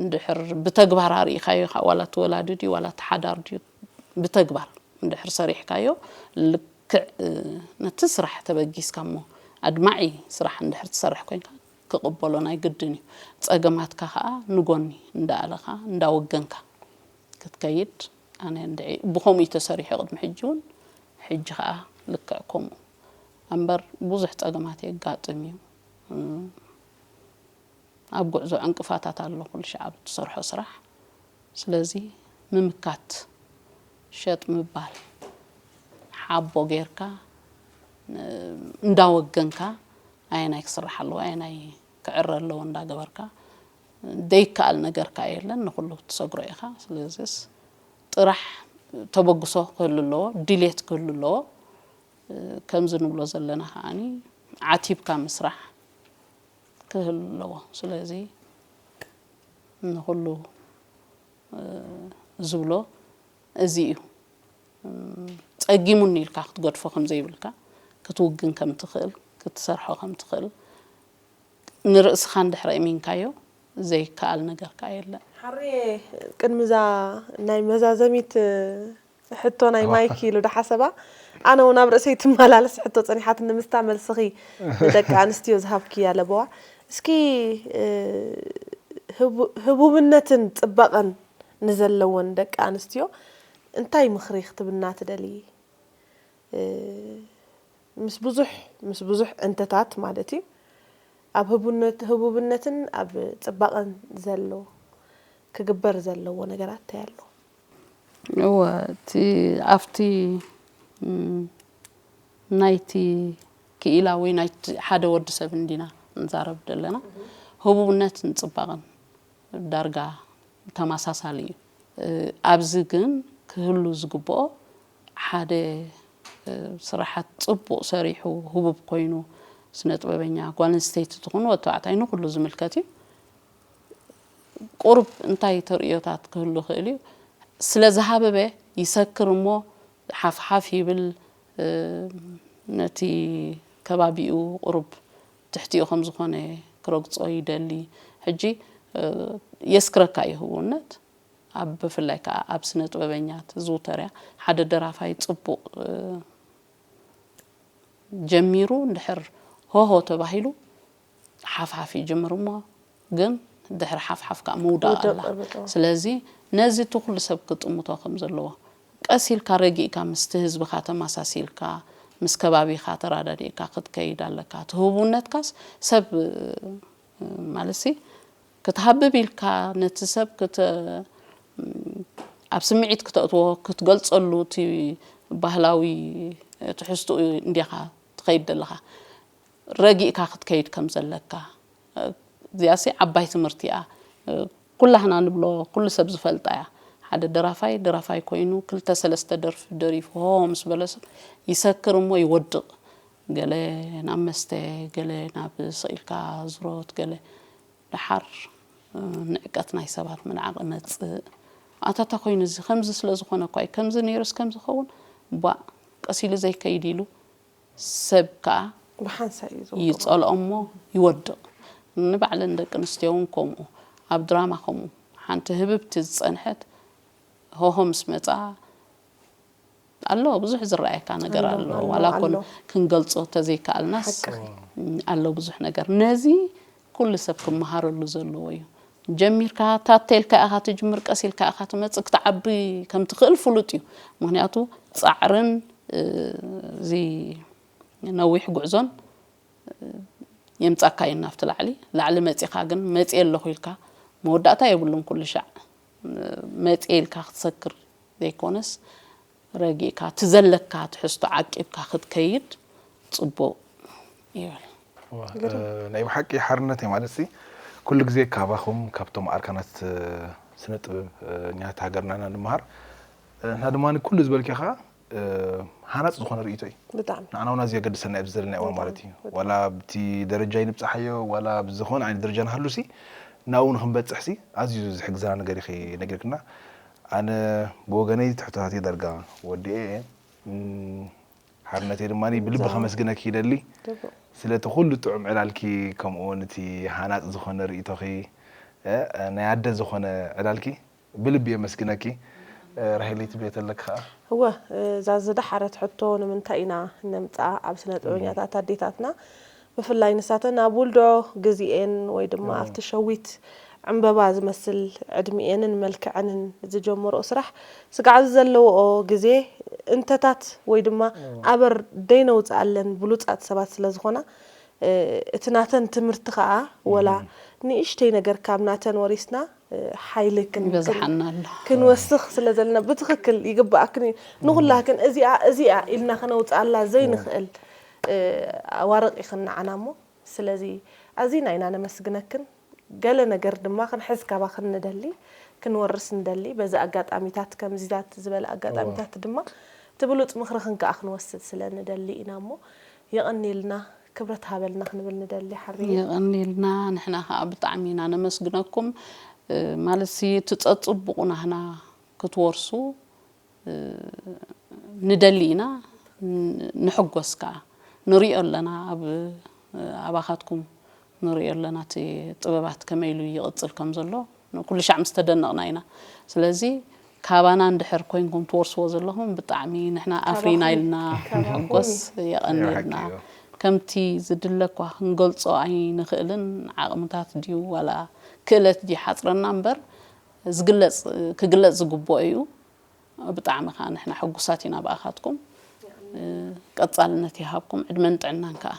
እንድሕር ብተግባር ኣርኢኻዮ ዋላ እቲ ወላዲ ድዩ ዋላ እቲ ሓዳር ድዩ ብተግባር እንድሕር ሰሪሕካዮ ልክዕ ነቲ ስራሕ ተበጊስካ እሞ ኣድማዒ ስራሕ እንድሕር ትሰርሕ ኮይንካ ክቕበሎ ናይ ግድን እዩ። ጸገማትካ ከዓ ንጎኒ እንዳኣለኻ እንዳወገንካ ክትከይድ ኣነ እንድዒ ብኸምኡ እዩ ተሰሪሑ ቅድሚ ሕጂ እውን ሕጂ ከዓ ልክዕ ከምኡ እምበር ብዙሕ ጸገማት የጋጥም እዩ። ኣብ ጉዕዞ ዕንቅፋታት ኣሎ ኩሉ ሻዕ ኣብ እትሰርሖ ስራሕ። ስለዚ ምምካት፣ ሸጥ ምባል፣ ሓቦ ጌርካ እንዳወገንካ ኣየናይ ክስራሕ ኣለዎ ኣየናይ ክዕረ ኣለዎ እንዳገበርካ ዘይከኣል ነገር ከኣ የለን፣ ንኹሉ ትሰግሮ ኢኻ። ስለዚስ ጥራሕ ተበግሶ ክህሉ ኣለዎ፣ ድሌት ክህሉ ኣለዎ። ከምዚ ንብሎ ዘለና ከዓኒ ዓቲብካ ምስራሕ ክህሉ ኣለዎ። ስለዚ ንኹሉ ዝብሎ እዚ እዩ። ጸጊሙኒ ኢልካ ክትገድፎ ከም ዘይብልካ፣ ክትውግን ከም ትኽእል፣ ክትሰርሖ ከም ትኽእል፣ ንርእስኻ እንድሕር ኣእሚንካዮ ዘይከኣል ነገር ከኣ የለን። ሓሬ ቅድሚ እዛ ናይ መዛዘሚት ሕቶ ናይ ማይክ ኢሉ ዶ ሓሰባ? ኣነ እውን ኣብ ርእሰይ ትመላለስ ሕቶ ጸኒሓትኒ ምስታ መልስኺ ንደቂ ኣንስትዮ ዝሃብክያ ለበዋ። እስኪ ህቡብነትን ጽባቐን ንዘለወን ደቂ ኣንስትዮ እንታይ ምኽሪ ክትብና ትደልዪ? ምስ ብዙሕ ምስ ብዙሕ እንተታት ማለት እዩ ኣብ ህቡብነትን ኣብ ፅባቐን ዘሎ ክግበር ዘለዎ ነገራት እንታይ ኣሎ? እወ እቲ ኣብቲ ናይቲ ክኢላ ወይ ናይቲ ሓደ ወዲ ሰብ እንዲና ንዛረብ ዘለና ህቡብነትን ፅባቐን ዳርጋ ተመሳሳሊ እዩ። ኣብዚ ግን ክህሉ ዝግብኦ ሓደ ስራሓት ፅቡቕ ሰሪሑ ህቡብ ኮይኑ ስነ ጥበበኛ ጓል ኣንስተይቲ ትኹን ወዲ ተባዕታይ ንኩሉ ዝምልከት እዩ። ቁሩብ እንታይ ተርእዮታት ክህሉ ይኽእል እዩ ስለ ዝሃበበ ይሰክር እሞ ሓፍሓፍ ይብል ነቲ ከባቢኡ ቁሩብ ትሕቲኡ ከም ዝኾነ ክረግጾ ይደሊ። ሕጂ የስክረካ እዩ ህውነት ኣብ ብፍላይ ከዓ ኣብ ስነ ጥበበኛት ዝዝውተር እያ። ሓደ ደራፋይ ፅቡቕ ጀሚሩ እንድሕር ሆሆ ተባሂሉ ሓፍሓፍ ይጅምር እሞ ግን ድሕሪ ሓፍሓፍ ከዓ ምውዳቕ ኣላ። ስለዚ ነዚ እቲ ኩሉ ሰብ ክጥምቶ ከም ዘለዎ ቀስ ኢልካ ረጊእካ ምስቲ ህዝብኻ ተመሳሲልካ ምስ ከባቢኻ ተራዳዲእካ ክትከይድ ኣለካ። እቲ ህቡብነትካስ ሰብ ማለት ሲ ክትሃብብ ኢልካ ነቲ ሰብ ክተ ኣብ ስምዒት ክተእትዎ ክትገልጸሉ እቲ ባህላዊ ትሕዝትኡ እንዲኻ ትኸይድ ዘለኻ ረጊእካ ክትከይድ ከም ዘለካ እዚኣሲ ዓባይ ትምህርቲ እያ። ኩላህና ንብሎ ኩሉ ሰብ ዝፈልጣ እያ። ሓደ ደራፋይ ደራፋይ ኮይኑ ክልተ ሰለስተ ደርፊ ደሪፉ ሆ ምስ በለስ ይሰክር እሞ ይወድቕ። ገለ ናብ መስተ፣ ገለ ናብ ስቕ ኢልካ ዝሮት፣ ገለ ደሓር ንዕቀት ናይ ሰባት ምንዓቕ እመጽእ። ኣታታ ኮይኑ እዚ ከምዚ ስለ ዝኾነ እኳ እዩ ከምዚ ነይሩስ ከምዚ ኸውን ቧእ ቀስ ኢሉ ዘይከይድ ኢሉ ሰብ ከዓ ብሓንሳእ እዩ ዝወድቕ። ይጸልኦ እሞ ይወድቕ። ንባዕለን ደቂ ኣንስትዮ እውን ከምኡ ኣብ ድራማ ከምኡ ሓንቲ ህብብቲ ዝጸንሐት ሆሆ ምስ መጻ ኣሎ ብዙሕ ዝረኣየካ ነገር ኣሎ፣ ኣሎ፣ ኣሎ፣ ዋላ ኮን ኣሎ። ክንገልጾ ተዘይከኣልናስ፣ ሓቅኺ። ኣሎ ብዙሕ ነገር። ነዚ ኩሉ ሰብ ክመሃረሉ ዘለዎ እዩ። ጀሚርካ፣ ታተ ኢልካ ኢኻ ትጅምር፣ ቀስ ኢልካ ኢኻ ትመጽእ፣ ክትዓቢ ከም ትኽእል ፍሉጥ እዩ። ምኽንያቱ ጻዕርን፣ እ፣ እዚ ነዊሕ ጉዕዞን፣ እ፣ የምጻካ እዩ ናብቲ ላዕሊ። ላዕሊ መጺኻ ግን፣ መጺኤ ኣለኹ ኢልካ፣ መወዳእታ የብሉን ኩሉ ሻዕ። እ፣ መጺኤ ኢልካ ክትሰክር ዘይኮነስ፣ ረጊእካ፣ እቲ ዘለካ ትሕዝቶ ዓቂብካ ክትከይድ ጽቡቕ ይብል። ዋ፣ ግርም። እ፣ ናይ ብሓቂ ሓርነት እዩ ማለት ሲ፣ ኩሉ ግዜ ካባኹም፣ ካብቶም ኣርካናት፣ እ፣ ስነ ጥበብ፣ እ፣ ኛት ሃገርና ኢና ንምሃር። እ፣ ንሕና ድማ ኩሉ ዝበልኪ ኸዓ፣ እ፣ ሃናጽ ዝኾነ ርእይቶ እዩ። ብጣዕሚ። ንዓና እውን ኣዝዩ የገድሰና እዩ ኣብዚ ዘለና እዋን ብጣዕሚ፣ ማለት እዩ። ብጣዕሚ። ዋላ ኣብቲ ደረጃ ይንብጽሓዮ፣ ዋላ ኣብ ዝኾነ ዓይነት ደረጃ ንሃሉ ሲ፣ ናብኡ ንኽንበጽሕ ሲ፣ ኣዝዩ ዝሕግዘና ነገር ኢኺ ነጊርክና። ኣነ ብወገነይ ትሕቶታተይ ዳርጋ ወዲኤ እየ። እም፣ ሓርነተይ ድማ ብልቢ ብዛዕባ ከመስግነኪ ይደሊ። ጽቡቕ። ስለቲ ኩሉ ጥዑም ዕላልኪ፣ ከምኡ እውን እቲ ሃናጽ ዝኾነ ርእይቶኺ፣ እ፣ ናይ ኣደ ዝኾነ ዕላልኪ ብልቢ የመስግነኪ። እ፣ ራሄለይ ትብልዮ ተለኪ ኸዓ? እወ፣ እዛ ዝደሓረት ሕቶ ንምንታይ ኢና ነምጽኣ ኣብ ስነ ጥበበኛታት ኣዴታትና? ብፍላይ ንሳተን ኣብ ውልዶ ግዜኤን ወይ ድማ እዎ። ኣብቲ ሸዊት ዕምበባ ዝመስል ዕድሚኤንን መልክዐንን ዝጀመርኦ ስራሕ ስጋዕ ኣብዚ ዘለውኦ ግዜ እንተታት ወይ ድማ እዎ። ኣበር ደይነውፅኣለን ብሉፃት ሰባት ስለ ዝኾና፣ እ፣ እቲ ናተን ትምህርቲ ኸዓ ወላ እም። ንእሽተይ ነገር ካብ ናተን ወሪስና፣ እ፣ ሓይሊ ክን-፣ ይበዝሓና ኣሎ። ክንወስኽ ስለ ዘለና ብትኽክል ይግብኣክን እዩ። ንኹላክን እዚኣ፣ እዚኣ ኢልና ከነውፅኣላ ዘይንኽእል፣ እ፣ ኣዋርቕ ኢኽን ንዓና እሞ፣ ስለዚ ኣዚና ኢና ነመስግነክን። ገለ ነገር ድማ ክንሕዝ ካባኽን ንደሊ፣ ክንወርስ ንደሊ። በዚ ኣጋጣሚታት፣ ከምዚታት ዝበለ ኣጋጣሚታት እዋ። ድማ እቲ ብሉጽ ምኽርኽን ከኣ ክንወስድ ስለ ንደሊ ኢና እሞ፣ የቐንየልና፣ ክብረት ሃበልና ክንብል ንደሊ፣ ሓርየ። የቐንየልና፣ ንሕና ከኣ ብጣዕሚ ኢና ነመስግነኩም። እ፣ ማለትሲ፣ እቲ ጸጽቡቑ ናህና ክትወርሱ፣ እ፣ ንደሊ ኢና፣ ን-፣ ንሕጎስ ከኣ። ንሪኦ ኣለና፣ ኣብ፣ ኣባኻትኩም ንሪኦ ኣለና፣ እቲ ጥበባት ከመይ ኢሉ ይቕጽል ከም ዘሎ፣ ንኩሉ ሻዕ ምስ ተደነቕና ኢና። ስለዚ፣ ካባና እንድሕር ኮይንኩም ትወርስዎ ዘለኹም፣ ብጣዕሚ ንሕና ኣፍሪና ካባኹም፣ ኢልና ካባኹም። ንሕጎስ፣ የቐንየልና። የሓቂ እዩ። ከምቲ ዝድለ እኳ ክንገልጾ ኣይንኽእልን፣ ዓቕምታት ድዩ ዋላ ክእለት ድዩ ሓጽረና እምበር፣ ዝግለጽ፣ ክግለጽ ዝግብኦ እዩ። ብጣዕሚ ከኣ ንሕና ሕጉሳት ኢና ብኣኻትኩም። እ፣ ቀጻልነት ይሃብኩም፣ ዕድመን ጥዕናን ከኣ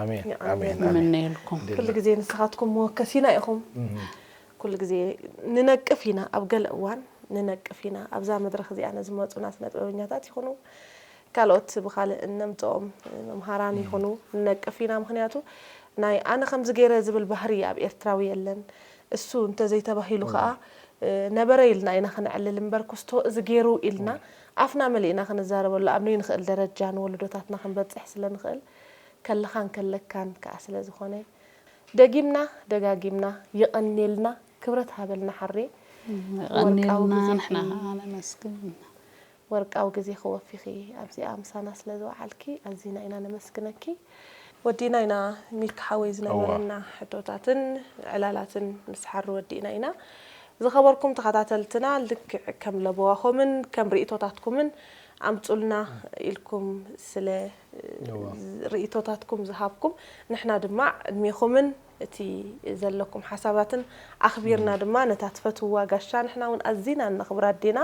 ኣሜን፣ ኣሜን፣ ኣሜን። ንምነየልኩም። ኩሉ ግዜ ንስኻትኩም መወከሲና ኢኹም። እም። ኩሉ ግዜ ንነቅፍ ኢና፣ ኣብ ገለ እዋን ንነቅፍ ኢና። ኣብዛ መድረኽ እዚኣ ነዝመጹና ስነ ጥበበኛታት ይኹኑ፣ ካልኦት ብኻልእ እነምጽኦም መምሃራን እም። ይኹኑ ንነቅፍ ኢና። ምኽንያቱ ናይ ኣነ ከምዚ ገይረ ዝብል ባህሪ ኣብ ኤርትራዊ የለን። እሱ እንተዘይተባሂሉ እም። ከኣ፣ እ፣ ነበረ ኢልና ኢና ክነዕልል እምበር፣ ክስቶ እዚ ገይሩ ኢልና እም። ኣፍና መሊእና ክንዛረበሉ ኣብ ነይንኽእል ደረጃ ንወለዶታትና ክንበጽሕ ስለ ንኽእል፣ ከለኻን ከለካን ከኣ ስለ ዝኾነ፣ ደጊምና ደጋጊምና የቐንየልና፣ ክብረት ሃበልና ሓሬ። እም፣ ወርቃዊ የቐንየልና፣ ግዜኺ። ንሕና ከኣ ነመስግን። ወርቃዊ ግዜ ክወፊኺ ኣብዚኣ ምሳና ስለ ዝወዓልኪ ኣዚና ኢና ነመስግነኪ። ወዲና ኢና ሚኪ ሓወይ ዝነበረና እዋ። ሕቶታትን ዕላላትን ምስ ሓሪ ወዲእና ኢና። ዝኸበርኩም ተኸታተልትና ልክዕ ከም ለበዋኹምን ከም ርእይቶታትኩምን ኣምጹልና ኢልኩም ስለ እዋ። ርእይቶታትኩም ዝሃብኩም ንሕና ድማ ዕድሜኹምን እቲ ዘለኩም ሓሳባትን ኣኽቢርና እም። ድማ ነታ ትፈትውዋ ጋሻ ንሕና እውን ኣዚና እነኽብራ ኣዴና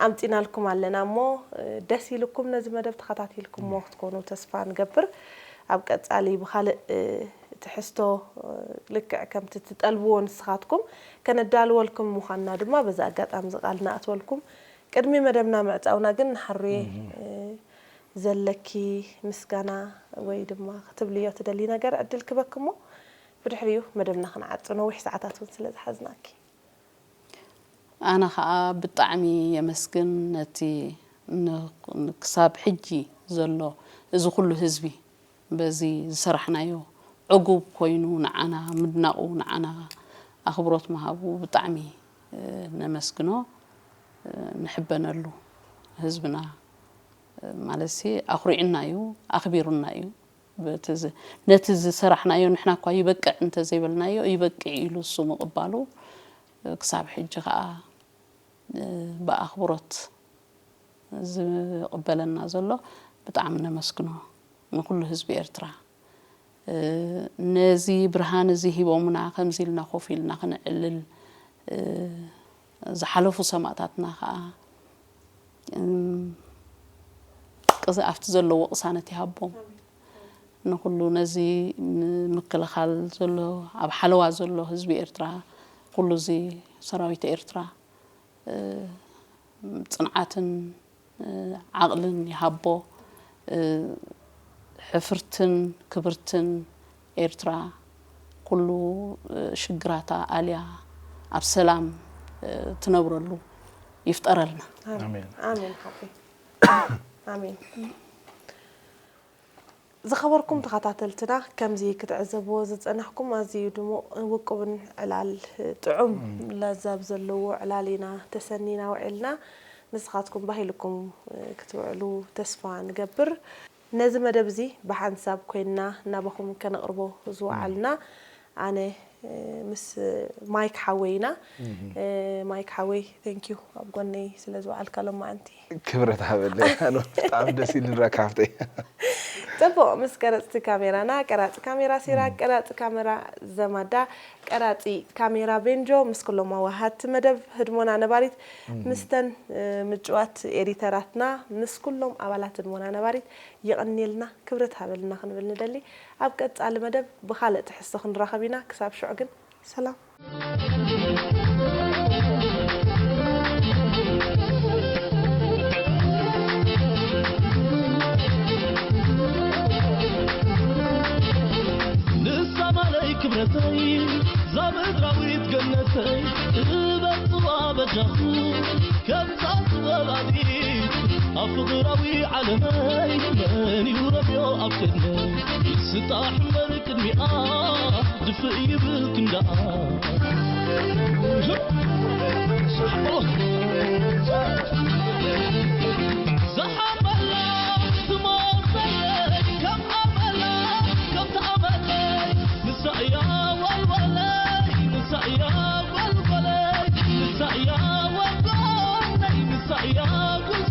ኣምጺናልኩም ኣለና እሞ፣ እ፣ ደስ ኢልኩም ነዚ መደብ ተኸታቲልኩሞ ክትኮኑ ተስፋ ንገብር። ኣብ ቀጻሊ ብኻልእ፣ እ፣ ትሕዝቶ ልክዕ ከምቲ ትጠልብዎ ንስኻትኩም ከነዳልወልኩም ምዃንና ድማ በዚ ኣጋጣሚ እዚ ቃል ንኣትወልኩም። ቅድሚ መደብና ምዕጻውና ግን ንሓሩየ ዘለኪ ምስጋና ወይ ድማ ክትብልዮ ትደሊ ነገር ዕድል ክበክሞ ብድሕሪኡ መደብና ክንዓጹ ነዊሕ ሰዓታት እውን ስለ ዝሓዝናኪ። ኣነ ኸኣ ብጣዕሚ የመስግን ነቲ ክሳብ ሕጂ ዘሎ እዚ ኩሉ ህዝቢ በዚ ዝሰራሕናዮ ዕጉብ ኮይኑ ንዓና ምድናቑ ንዓና ኣኽብሮት ምሃቡ ብጣዕሚ ነመስግኖ፣ ንሕበነሉ። ህዝብና ማለት ኣኹሪዑና እዩ፣ ኣኽቢሩና እዩ። ነቲ ዝሰራሕናዮ ንሕና እኳ ይበቅዕ እንተዘይበልናዮ ይበቅዕ ኢሉ እሱ ምቕባሉ ክሳብ ሕጂ ከዓ ብኣኽብሮት ዝቕበለና ዘሎ ብጣዕሚ ነመስግኖ ንኩሉ ህዝቢ ኤርትራ። ነዚ ብርሃን እዚ ሂቦምና ከምዚ ኢልና ኮፍ ኢልና ክንዕልል ዝሓለፉ ሰማእታትና ከዓ ቅዚ ኣብቲ ዘለዎ ቅሳነት ይሃቦም። ንኩሉ ነዚ ንምክልኻል ዘሎ ኣብ ሓለዋ ዘሎ ህዝቢ ኤርትራ ኩሉ እዚ ሰራዊት ኤርትራ ጽንዓትን ዓቕልን ይሃቦ። ሕፍርትን ክብርትን ኤርትራ ኩሉ ሽግራታ ኣልያ ኣብ ሰላም ትነብረሉ ይፍጠረልና። ኣሜን ሓቂ ኣሜን። ዝኸበርኩም ተኸታተልትና፣ ከምዚ ክትዕዘብዎ ዝጸናሕኩም ኣዝዩ ድሙቕ ውቁብን ዕላል ጥዑም ለዛብ ዘለዎ ዕላል ኢና ተሰኒና ውዒልና። ንስኻትኩም ባህ ኢልኩም ክትውዕሉ ተስፋ ንገብር። ነዚ መደብ እዚ ብሓንሳብ ኮይንና ናባኹም ከነቕርቦ ዝወዓልና ኣነ ምስ ማይክ ሓወይ ኢና። ማይክ ሓወይ thank you ኣብ ጎነይ ስለ ዝወዓልካ ሎማዓንቲ። ክብረት ሃበለይ ኣነ ብጣዕሚ ደስ ኢሉ ንረካ ሃፍተይ። ፅቡቕ ምስ ቀረፅቲ ካሜራና ቀራፂ ካሜራ ሲራክ ቀራፂ ካሜራ ዘማዳ ቀራፂ ካሜራ ቤንጆ ምስ ኩሎም ኣዋሃድቲ መደብ ህድሞና ነባሪት ምስተን ምጭዋት ኤዲተራትና ምስ ኩሎም ኣባላት ህድሞና ነባሪት የቐንየልና ክብረት ሃበልና ክንብል ንደሊ። ኣብ ቀፃሊ መደብ ብኻልእ ትሕዝቶ ክንራኸብ ኢና። ክሳብ ሽዑ ግን ሰላም። ንሳ ማለይ ክብረተይ ዛ ምድራዊት ገነተይ እበጽዋ በጃኹ ከምዛ ጥበብ ኣድኢት ኣብ ፍቕራዊ ዓለመይ መን እዩ ረብዮ ኣብ ቅድመይ ስጣሕ እምበር ቅድሚኣ ድፍእ ይብል ክንዳኣ ዝሓመላ ትሞት ዘለይ ከም ኣመላ ከምቲ ኣመለይ ንሳ እያ ወልወለይ ንሳ እያ ወልወለይ ንሳ እያ ወልወለይ ንሳ እያ ጉዝ